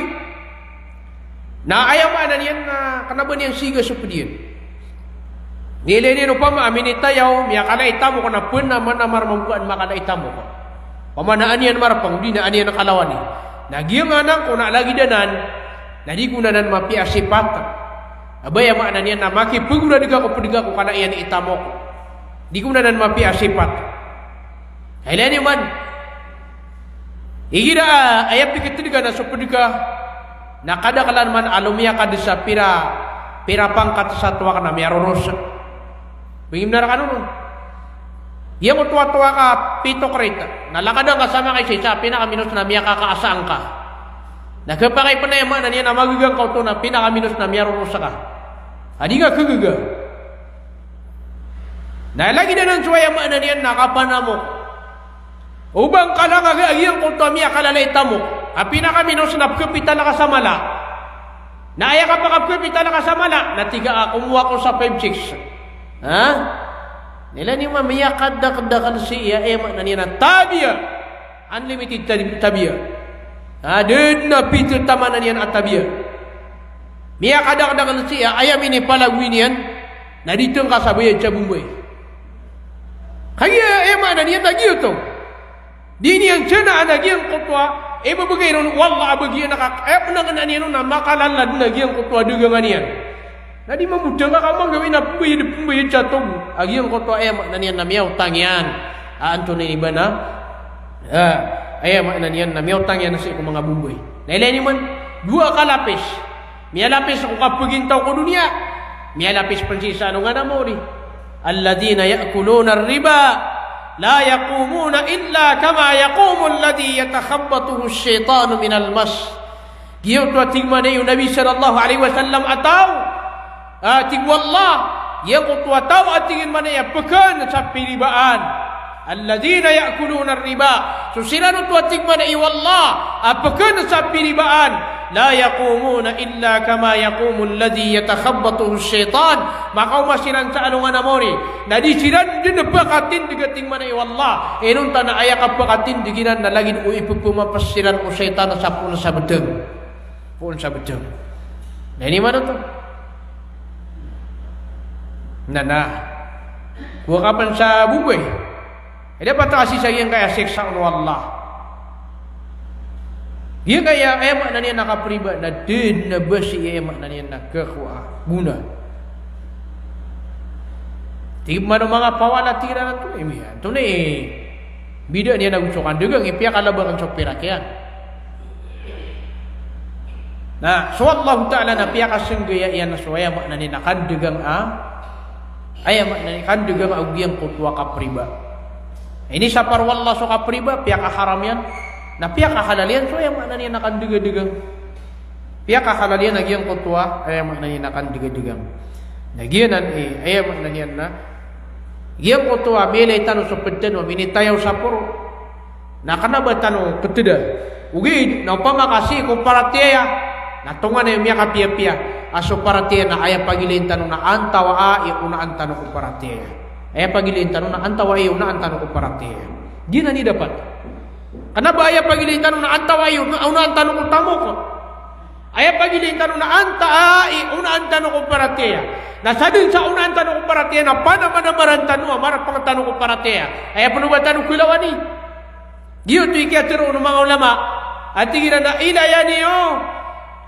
Na aya maana niyan na kena ba niyan siiga so pd iyan. Miyailay niyan opama a minitayaw, miyakala i tamok na pn a manamar mambo an makala i tamok. Opama na an iyan marpang, odi na an iyan kalawani. Na giyangkanan ko na lagid anan, na di ko nanan mapiya a sipat. Aba aya maana niyan na makipagorad ka ko pd ka ko kala iyan i tamok. Di ko nan mapiya a sipat. Kailay niyo man. Igira a, aya pikitd ka na so pd ka na kadaklan man a lomiyakad sa pira, pira pangkat sa towa ka na miyaroros. Pingimnar ka non. Iya ko towa-towa ka pito krit. Na lakadan ka sa makaisa-isa, pinakaminos na miyakakaasa angka. Na khapakay pn aya maana niyan na magaga angka oto na pinakaminos na miyaroros ka. A di nga khagaga. Na lagid anan so aya maana niyan na kapanamok. O ba ngka langon a giyangkoto a miyakalala i tamok a pinakaminos na pkhapital ka sa mala. Na aya kapakapkhapital ka sa mala na tig ka a komowa ako sa five six. Ha? Ilay niyo man, miyakadakdakl sii a aya maana niyan na tabiya. Unlimited tabi-, tabiya. Ha, da dn a pithotamanan iyan a tabiya. Miyakadakdakl sii a aya minipalagoy niyan na di tngka sa bayad sa Bombay. Kagiya aya maana niyan na giyoto. Di niyan sanaan a giyangkoto a ibebegay ron o Allah a bagian a ka-, aya pn a kna niyan on na makalala dn a giyangkoto a dagangan iyan. Na di mambo dn ka ka manggawii na pmbayad, pmbayad sa togo a giyangkoto a aya maana niyan na miyaotang iyan. A antonaa i ba na, a, aya maana niyan na miyaotang iyan sii ko manga Bombay. Na ilay niyo man, dowa kalapis. Miyalapis ko kapagintaw ko doniya. Miyalapis pn sii sa alongan a maori. Alladhina ya'kuluna ar-riba la yaqumuna illa kama yaqumu alladhi yatakhabbatuhu ash-shaytanu minal mas. Giyoto a tig mambo o Nabi sallallahu alaihi wasallam a taw, a tig o Allah, giyangkoto a taw a tig iyan mambo a pkhan sa piribaan. Alladhina ya'kuluna ar-riba. So siran oto a tig mambo o Allah a pkhan sa piribaan. La yaqumuna illa kama yaqumu alladhi yatakhabbatuhu ash-shaytan. Makaoma siran sa alongan a maori. Na di siran dn pakatindg a tig mambo o Allah. Inonta na aya kapakatindg iran na lagid o ipphmapas siran o shaytan sa poon sa btng. Poon sa btng. Na ini man oto. Na, na. Kowa ka pn sa Bombay. Aya dapat a sii sa giyangkaya siksa o Allah. Giyangkaya aya maana niyan na kapriba na da dn a ba sii aya maana niyan na kakowa gona. Tig mambo o manga pawala tig iran a antonaa i, antonaa i bida niyan ago so kandagang i piyakalabaan so pirak iyan. Na so Allahu Ta'ala na piyakasnggaya iyan so aya maana niyan na kandagang a, aya maana niyan kandagang a giyangkoto a kapriba. Inisapar o Allah so kapriba, piyakaharam iyan, na piyakahalal iyan so aya maana niyan na kandagadagang. Piyakahalal iyan a giyangkoto a, aya maana niyan na kandagadagang. Na giyanan i, aya maana niyan na giyangkoto a miyailay tano so pd tano a minitayaw sa poro. Na kna ba tano ptda. Ogaid na opama ka sii ko paratiyaya na tonganay a miyakapiyapiya a so paratiyaya na aya pagilayn tano na antawaa i onaan tano ko paratiyaya. Aya pagilayn tano na antawaa i onaan tano ko paratiyaya. Giyanan i dapat. Kna ba aya pagilayn tano na antawaa i ona-, onaan tano ko tamok. Aya pagilayn tano na antawaa i onaan tano ko paratiyaya. Na sadn sa onaan tano ko paratiyaya na panamanamaran tano a marapang tano ko paratiyaya. Aya pn o ba tano klawani. Giyoto i kiyatharo o manga ulama a tig iran a ilaya niyo,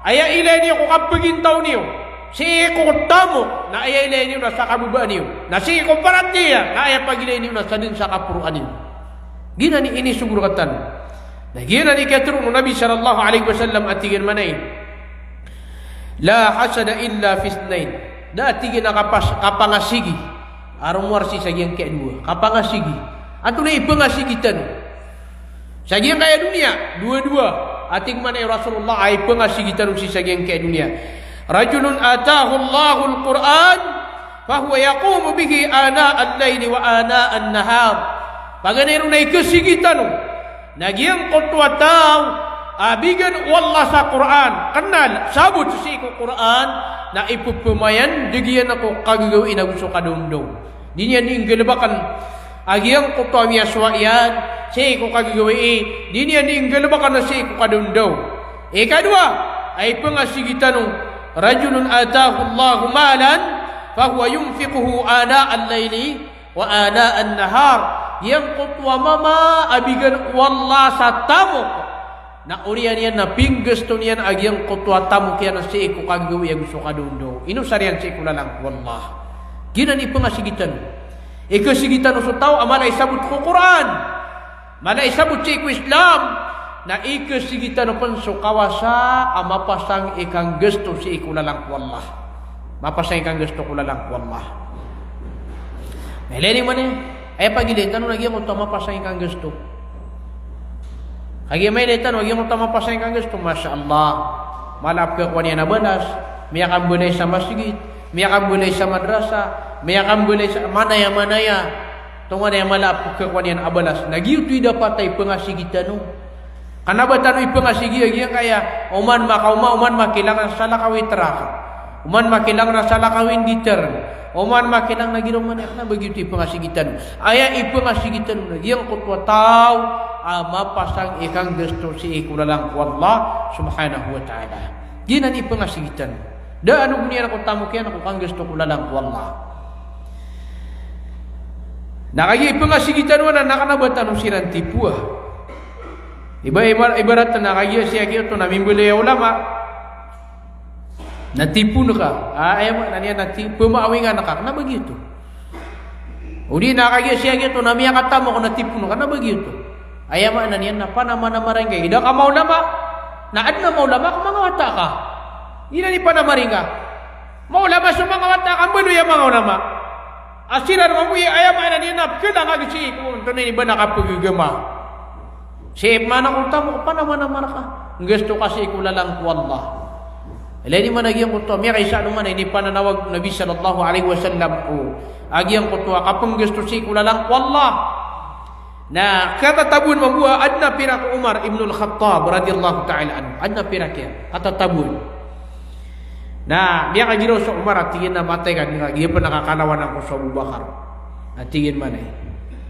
aya ilaya niyo ko kapagintaw niyo sii ko tamok, na aya ilaya niyo na sa kababaa niyo, na sii ko paratiyaya na aya pagilaya niyo na sadn sa kaporoan iyo. Giyanan i inisogo rktano. Na giyanan i kiyatharo o Nabi sallallahu alaihi wasallam a tig iyan mambo a, "La hasada illa fi ithnain." Da a tig iyan a kapas-, kapangasigi a rowar sii sa giyangkaya dowa. Kapangasigi. Antonaa i pangasigi tano sa giyangkaya doniya? Dowa-dowa. A tig mambo o Rasulullah a ipangasigi tano sii sa giyangkaya doniya. Rajulun atahu Allahul Qur'an fahuwa yaqumu bihi ana'al layli wa ana'an nahar. Paganay ron a ikasigi tano na giyangkoto a taw a bigan o Allah sa Qur'an, knal, sabot sii ko Qur'an, na ipphamayan dn iyan ko kagagawii na go so kadaondaw. Di niyan di nggalbkn a giyangkoto a miyasowa iyan sii ko kagagawii, di niyan di nggalbkn sii ko kadaondaw. Ikadowa a ipangasigi tano, rajulun atahu Allahu malan fahuwa yunfiquhu ana'al layli wa ana'an nahar. Giyangkoto a mama a bigan o Allah sa tamok, Na oriyan iyan na pinggasto niyan a giyangkoto a tamok iyan sii ko kagawii ago so kadondaw. Inosar iyan sii ko lalan ko Allah. Giyanan i pangasigi tano. Ikasigi tano so taw a mala i sabot ko Qur'an, mala i sabot sii ko Islam, na ikasigi tano pen so kawasa a mapasang i kanggasto sii ko lalan ko Allah. Mapasang i kanggasto ko lalan ko Allah. Na ilay niyo man i, aya pagilay tano na giyangkoto a mapasang i kanggasto. Kagiya mailay tano a giyangkoto a mapasang i kanggasto, masha Allah. Mala a pekakowa niyan a balas, miyakambalay sa masgit, miyakambalay sa madrasa, miyakambalay sa manaya-manaya. Tonganay a mala a pekakowa niyan a balas. Na giyoto i dapat a ipangasigi tano. Kena ba tano ipangasigi a giyangkaya, oman makaoma, oman makilangan sa salakaw i trak, oman makilangan sa salakaw i nditern, oman makilangan a giraw man iyan, kena ba giyoto i pangasigi tano. Aya ipangasigi tano na giyangkoto a taw a mapasang i kanggasto sii ko lalan ko Allah subhanahu wa ta'ala. Giyanan i pangasigi tano. Da a nogon iyan ko tamok iyan ko kanggasto ko lalan ko Allah. Na kagiya ipangasigi tano anan na kena ba tano siran tipoa. Iba-, iba-, ibarat na kagiya sii a giyoto na mimbalay a ulama na tipon ka. A, aya maana niyan na ti-, pemaawingan ka. Kena ba giyoto. O di na kagiya sii a giyoto na miyakatamok na tipon ka. Kena ba giyoto. Aya maana niyan na panamanamar ngka i da ka maulama. Na aden a maulama ko manga wata ka. Ino i panamari ngka. Maulama so manga wata ka, mbaloy a manga ulama. A siran mambo i, aya maana niyan na pekhalang a gisi ko antonaa i ba na kapegegema. Sii maana ko tamok, panamanamar ka. Nggasto ka sii ko lalan ko Allah. Ilay niyo man a giyangkoto a miyakaisa ron man a inipananawag o Nabi sallallahu alaihi wasallam ko a giyangkoto a kapenggasto sii ko lalan ko Allah. Na katataboan mambo a aden a pirak o Umar ibnul Khattab radiyallahu ta'ala anhu. Aden a pirak iyan. Katataboan. Na miyakagiraw so Umar a tig iyan a matay ka, na giya pen a kakalawanan ko so Abu Bakar. A tig iyan man a,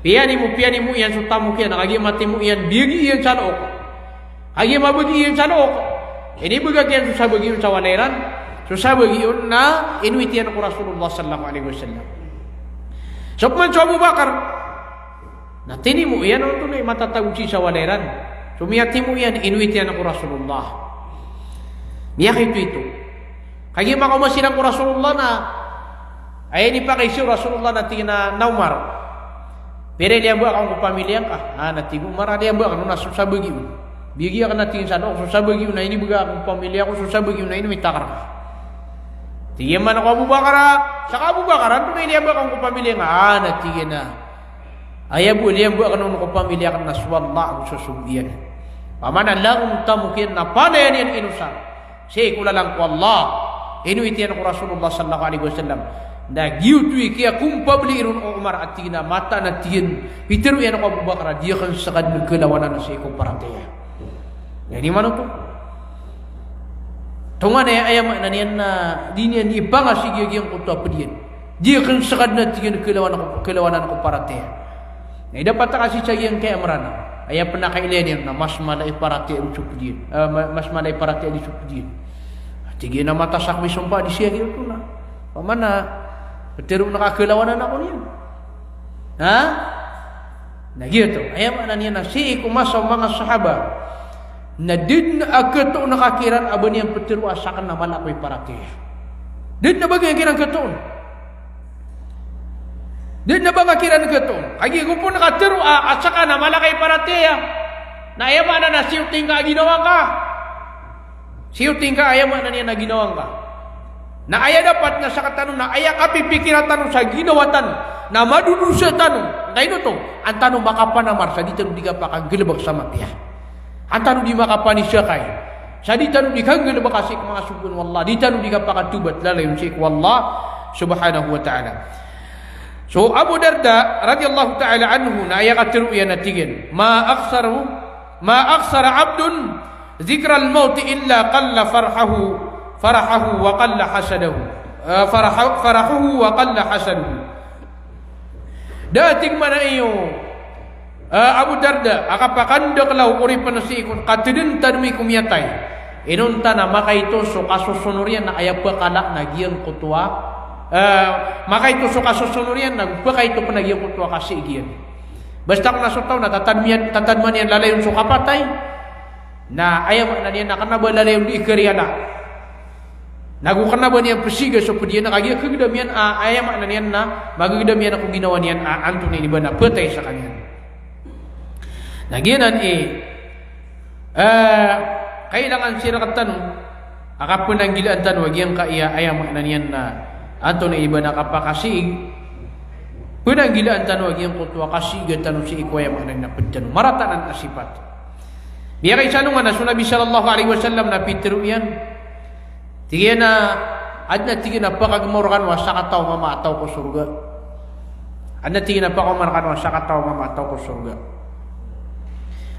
piyanimo, piyanimo iyan so tamok iyan, na kagiya matimo iyan, biyagi iyan sa look. Kagiya mabagi iyan sa look, inibagak iyan so sabagi on sa walay ran. So sabagi on na inowit iyan ko Rasulullah sallallahu alaihi wasallam. So peman so Abu Bakar, na tinimo iyan, antonaa i matatago sii sa walay ran. So miyatimo iyan, inowit iyan ko Rasulullah. Miyakaito-ito. Kagiya makaoma siran ko Rasulullah na, aya inipakaiza o Rasulullah na tig iyan a, na Umar, pira i liyabaan ko pamiliya ngka? A, na tig o Umar a liyabaan ko na so sabagi on. Biyagi aken, na tig iyan, sa look, so sabagi on na inibagak ko pamiliya ko, so sabagi on na inomit akn rka. Tig iyan man ko Abu Bakar a, saka Abu Bakar, antonaa i liyabaan ko pamiliya ngka? A, na tig iyan a, aya bo a liyabaan ko pamiliya aken na so Allah ago so sogo iyan. Pamana langon tamok iyan na palaya niyan inosar sii ko lalan ko Allah. Inowit iyan ko Rasulullah sallallahu alaihi wasallam. Na giyoto i kiyakompabli ron o Umar a tig iyan a mataan a tig iyan, pitero iyan ko Abu Bakar a di aken seka den kelawanan sii ko paratiyaya. Aya niyo man oto. Tonganay a aya maana niyan na di niyan ipangasigi a giyangkoto a ped iyan. Di aken seka den a tig iyan kelawanan ko, kelawanan ko paratiyaya. Na ida patak a sii sa giyangkaya a Meranaw. Aya pen a kailay niyan na mas mala i paratiyaya di so ped iyan. E, ma-, mas mala i paratiyaya di so ped iyan. A tig iyan a mataan sa ko misompa di sii a giyoto na. Pamana, petero na kakelawanan ako niyan. Ha? Na giyoto, aya maana niyan na sii ko masa o manga sahaba na da den a ketoon a kakiran a ba niyan petero a saken na mala ko i paratiyaya. Da den a ba nga kiran ketoon. Da den a ba nga kiran ketoon. Kagiya go pen katero a, a saken na mala ko i paratiyaya, na aya maana na siyoting ka a ginawa ngka. Siyoting ka, aya maana niyan na ginawa ngka. Na aya dapat na sekatano na aya kapipikiran tano sa ginawa tano na madodosa tano. Antaa ino oto? An tano makapanamar sa di tano di kapakanggalebek sa mapiya. An tano di makapanisakay sa di tano di kanggalebeka sii ko manga sogoan o Allah. Di tano di kapakatobat lalayon sii ko Allah subhanahu wa ta'ala. So Abu Darda radiyallahu ta'ala anhu na aya katero iyan a tig iyan, ma aktharu, ma akthara abdin dhikral mawti illa qalla farhahu, farahahu wa qalla hasaduhu. E, faraha-, farahuhu wa qalla hasaduhu. Da a tig man a iyo, e, Abu Darda, a kapakandakl aw ko oripen sii ko katadntadmi ko miyatay. Inonta na makaito so kasosonor iyan na aya pekala na giyangkoto a, e, makaito so kasosonor iyan na pekaito pen a giyangkoto a kasii iyan. Basta ko na so taw na tatadman iyan, tatadman iyan lalayon so kapatay. Na aya maana niyan na kna ba lalayon di ikariyala. Na go kna ba niyan psiga so pd iyan, kagiya kagdam iyan a, aya maana niyan na magagdam iyan ko ginawa niyan a antonaa i di ba na phatay skaniyan. Na giyanan i, eh, kailangan sii rktano a kapnanggilaan tano a giyangkaya, aya maana niyan na antonaa i di ba na kapakasiig. Pnanggilaan tano a giyangkoto a kasiiga tano sii ko, aya maana niyan na pd tano marata anan a sipat. Miyakaisa on na so Nabi sallallahu alaihi wasallam na pitharo iyan. Tig iyan a, adn a tig iyan a pakagmaw rkano a sakataw a mama a taw ko sorga. Adn a tig iyan a pakagmaw rkano a sakataw a mama a taw ko sorga.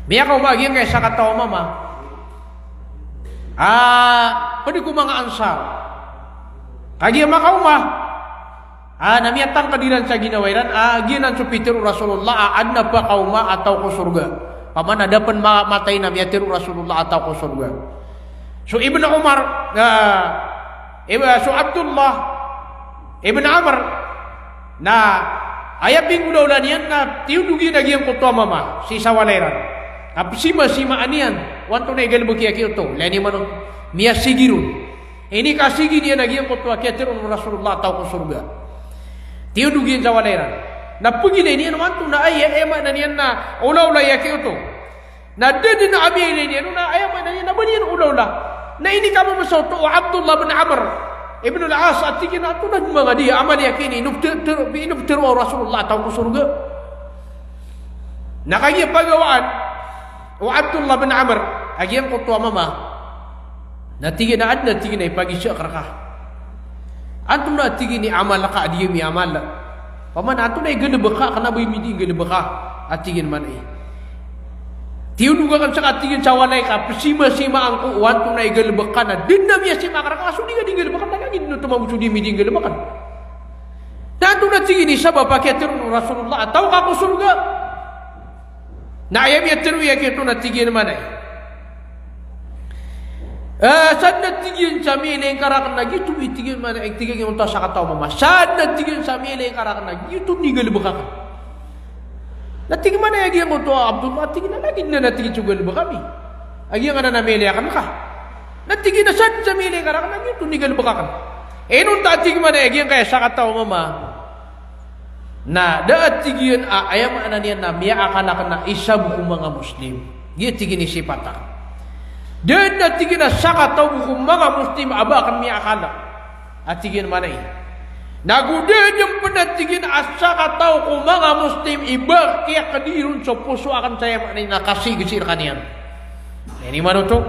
Miyakaoma a giyangkaya sakataw a mama a pd ko manga Ansar. Kagiya makaoma a, na miyatangkd iran sa ginawa iran a giyanan so pitharo o Rasulullah a adn a pakaoma a taw ko sorga. Pamana da pn ma-, matay na miyatero o Rasulullah a taw ko sorga. So Ibn Umar, ah, iba, so Abdullah Ibn Amr, na aya pinggolawla niyan na tiyodog iyan a giyangkoto a mama sii sa walay ran. Kapsimasimaan iyan o antonaa i galbk iyan giyoto. Ilay niyo man oto, miyasigi ron. Inikasigi niyan a giyangkoto a kiyateroon o Rasulullah a taw ko sorga. Tiyodog iyan sa walay ran. Na pagilay niyan o antonaa i, aya maana niyan na olawla iyan giyoto. Na da dn a miyailay niyan on na aya maana niyan na ba niyan olawla. Na inikamamasa oto o Abdullah bin Amr ibn al-As a tig iyan a antonaa dn manga di a amal iyan kini, inopter-, ter-, inoptero o Rasulullah a taw ko sorga. Na kagiya pagawaan o Abdullah bin Amr a giyangkoto a mama, na tig iyan a adn a tig iyan a ipagiza akn rka. Antonaa a tig iyan i amal ka a di ami amal. Pamana antonaa i galbk ka, kna ba ami di nggalbk ka, a tig iyan man i. Tiyodog akn ska a tig iyan sa walay ka, psimasimaan ko o antonaa i galbk ka, na da dn a miyasima akn rka, so di ka di nggalbk ka, na lagid oto mambo so di ami di nggalbk ka. Na antonaa a tig iyan i sabap a kiyateroon o Rasulullah a taw ka ko sorga. Na aya miyatharo iyan giyoto na tig iyan man i, eh, sadn a tig iyan sa miyailay ngka rakn na giyoto i tig iyan man i, tig iyan giyoto a sakataw a mama. Sadn a tig iyan sa miyailay ngka rakn na giyoto i galbk akn. Na tig man i a giyangkoto a Abdullah, tig iyan a lagid anan a tig iyan so galbk ami. A giyangkanan a miyailay akn ka. Na tig iyan a sadn sa miyailay ngka rakn na giyoto i galbk akn. Inonta, tig man i, a giyangkaya sakataw a mama. Na da a tig iyan a, aya maana niyan na miyaakal akn a isa bo ko manga Muslim. Giya tig iyan i sipat akn. Da dn a tig iyan a sakataw bo ko manga Muslim a ba akn miyaakal. A tig iyan man i. Na go da dn pn a tig iyan a sakataw ko manga Muslim i ba kiyakdi ron so poso akn sa, aya maana niyan na, kasiig sii rkaniyan. Aya niyo man oto.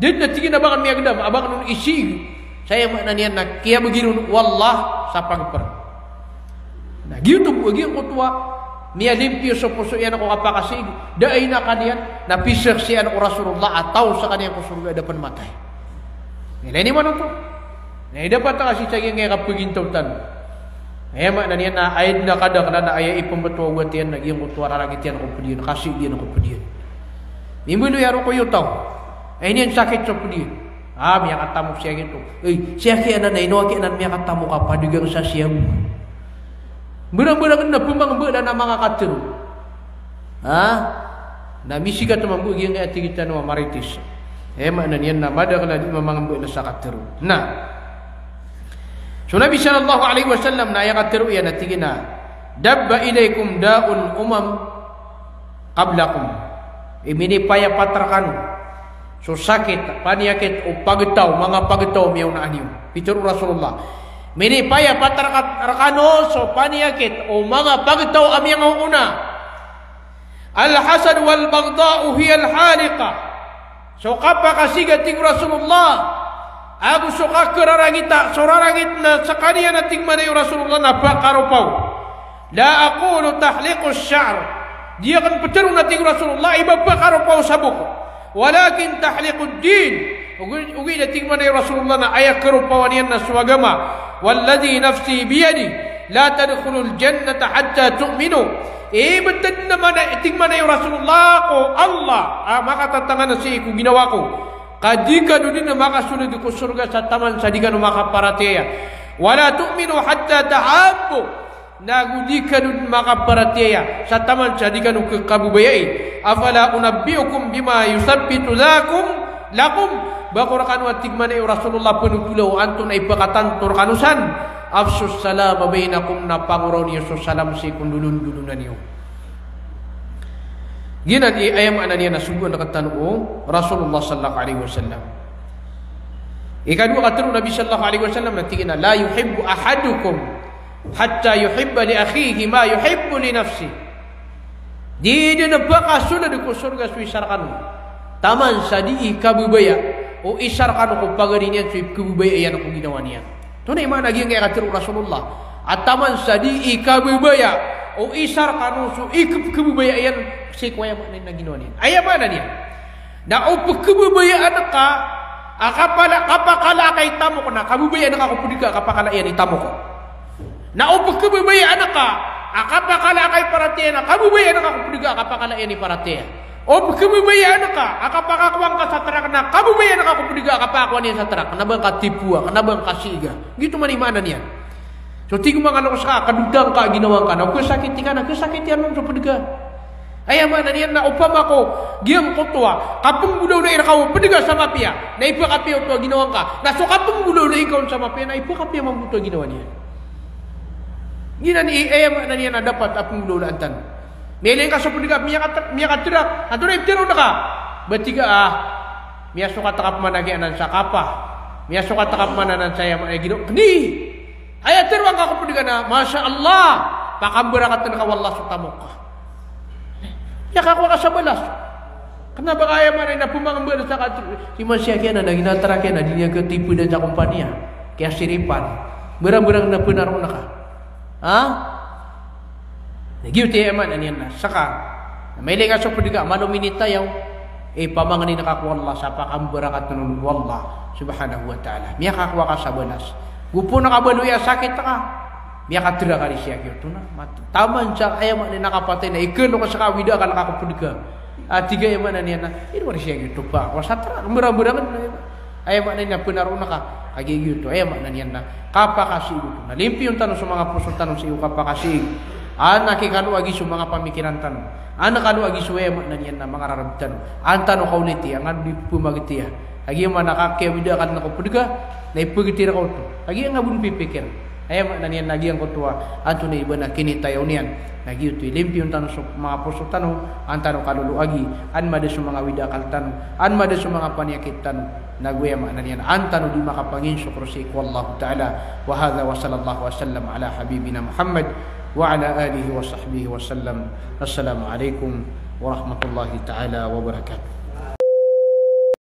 Da dn a tig iyan a ba akn miyagdam, a ba akn on isiig. Sa aya maana niyan na kiyabgi ron o Allah sa pagpr. Na giyoto bo a giyangkoto a miyalimpiyo so poso iyan ko kapakasiig, da a inakal iyan, na pizaksian o Rasulullah a taw skaniyan ko sorga a da pn matay. Ilay niyo man oto. Na ida pn ta kasi sa giyangkaya kapagintaw tano. Aya maana niyan na aya dn a kadaklan a aya ipmbtowan iyan na giyangkoto a rarangit iyan ko pd iyan, kasiig iyan ko pd iyan. Mimbaloy a roo ko iyo taw. Aya niyan sakit so pd iyan. Ah, miyakatamok siya giyoto. Ey, siya kiyanan a ino aki anan miyakatamok a padagang sa siya bo. Mbarangbarang na pmangmbala na manga katharo. Ha? Na misikat mambo giyangkaya tig tano a marites. Aya maana niyan na madakl a di mamangmbala sa katharo. Na so Nabi sallallahu alaihi wasallam na aya katharo iyan a tig iyan a, "Dabba ilaykum da'ul umam qablakum." I minipayapat rkano so sakit, paniyakit o pagtaw, manga pagtaw a miyaona niyo. Pitharo o Rasulullah, minipayapat rka-, rkano so paniyakit o manga pagtaw a miyangaoona. "Al-hasad wal-baghda'u hiyal-haliqah." So kapakasiig, a tig o Rasulullah, ago so kakrarangita, so rarangit na skaniyan, a tig man o Rasulullah, na pkaropaw. "La aqulu tahliqu ash-sha'r." Di akn ptharoon, a tig o Rasulullah, i ba pkaropaw sa bok. "Walakin tahliqu ad-din." Ogaid, ogaid, a tig man o Rasulullah, na aya karopawan iyan na so agama. "Walladhi nafsi biyadihi, la tadkhulul jannata hatta tu'minu." Ibtad na man, a tig man o Rasulullah, ko Allah a makatatangan sii ko ginawa ko, ka di kano dn makasold ko sorga sa taman sa di kano makaparatiyaya. "Wala tu'minu hatta tahabbu." Na go di kano dn makaparatiyaya sa taman sa di kano khababayai. Afala unabbi'ukum bima yuthabbitu dhalikum lakum. Ba ko rkano, a tig mambo o Rasulullah, pnothola o antonaa i pakatanto rkano san. Afshus salama bainakum, na pangoraw niyo so salam sii ko ndolondolonan iyo. Giyanan i aya maana niyan na sogoan rktano o Rasulullah sallallahu alaihi wasallam. Ikadowa a katharo o Nabi sallallahu alaihi wasallam na tig iyan a, "La yuhibbu ahadukum hatta yuhibba li akhihi ma yuhibbu li nafsihi." Di dn pakasold ko sorga so isa rkano taman sa dii kababaya o isa rkano ko pagari niyan so ipkhababaya iyan ko ginawa niyan. Antonaa i maana giyangkaya katharo o Rasulullah? A taman sa dii kababaya o isa rkano so ipkhababaya iyan sii ko, aya maana niyan, na ginawa niyan. Aya maana niyan na o pkhababayaan ka a kapala, kapakala ka i tamok na kababayaan ka ko pd ka a kapakala iyan i tamok. Na o pkhababayaan ka a kapakala ka i paratiyaya na kababayaan ka ko pd ka a kapakala iyan i paratiyaya. O pkhababayaan ka a kapakakowa ngka sa trak na kababayaan ka ko pd ka a kapakakowa niyan sa trak. Kna ba ngka tipowa, kna ba ngka siiga. Giyoto man i maana niyan. So tig o manga loks ka, kadoda ngka a ginawa ngka na o khasakiti ka na khasakiti ron so pd ka. Aya maana niyan na opama ko giyangkoto a kapnggolawlai rka o pd ka sa mapiya na ipakapiya oto a ginawa ngka, na so kapnggolawlai ngka on sa mapiya na ipakapiya mambo oto a ginawa niyan. Giyanan i aya maana niyan na dapat a pnggolawlaan tano. Miyailay ngka so pd ka, miyakatrak, miyakatrak. Antonaa i ptharoon ka? Ba tig a, ah, miyasokat ka pman a giyanan sa kapa. Miyasokat ka pman anan sa aya maana ginawa. Kni! Aya tharoa ngka ko pd ka na, masha Allah, pakambarakatn ka o Allah so tamok ka. Miyakakowa ka sa balas. Kna ba ka aya maana niyan na pmangmbal sa ka, si Mas Yaki anan na ginatrak iyan na di niyan khatipodan sa kompaniya. Kiyasiripan. Mbarang-mbarang na pnaroon ka. Ha? Na giyoto i aya maana niyan na ska na mailay ka so pd ka, malo minitayaw, ipamangnin ka ko Allah sa pakambarakatn on o Allah subhanahu wa ta'ala. Miyakakowa ka sa balas. Go pn a kabaloy a sakit ka, miyakatrak ka ri siya giyoto na. Mat-, taman sa aya maana niyan na kapatay na ikn o ka ska a wida akal ka ko pd ka. A tig a aya maana niyan na, ino ri siya giyoto ba, kowa sa trak, mbarang-mbarang na. Aya maana niyan na pnaroon ka, kagiya giyoto, aya maana niyan na kapakasiig oto. Na limpiyon tano so manga poso tano sii ko kapakasiig. An a kikaloagi so manga pamikiran tano. An a kaloagi so, aya maana niyan na, manga rarb tano. An tano kaoliti, an tano di pmagtiya. Kagiya maana ka kiyawida akal na ko pd ka, na ipagtiya rka oto. Kagiya nga bo di pipikir. Aya maana niyan na giyangkoto a antonaa i ba na kinitayaw niyan. Na giyoto i limpiyon tano so manga poso tano, an tano kaloloagi, an mada so manga wida akal tano, an mada so manga paniyakit tano. Nago aya maana niyan, an tano di makapanginsokor sii ko Allahu Ta'ala. Wa hadha wa sallallahu wa sallam ala habibina Muhammad wa ala alihi wa sahbihi wa sallam. Assalamu alaikum warahmatullahi ta'ala wabarakatuh.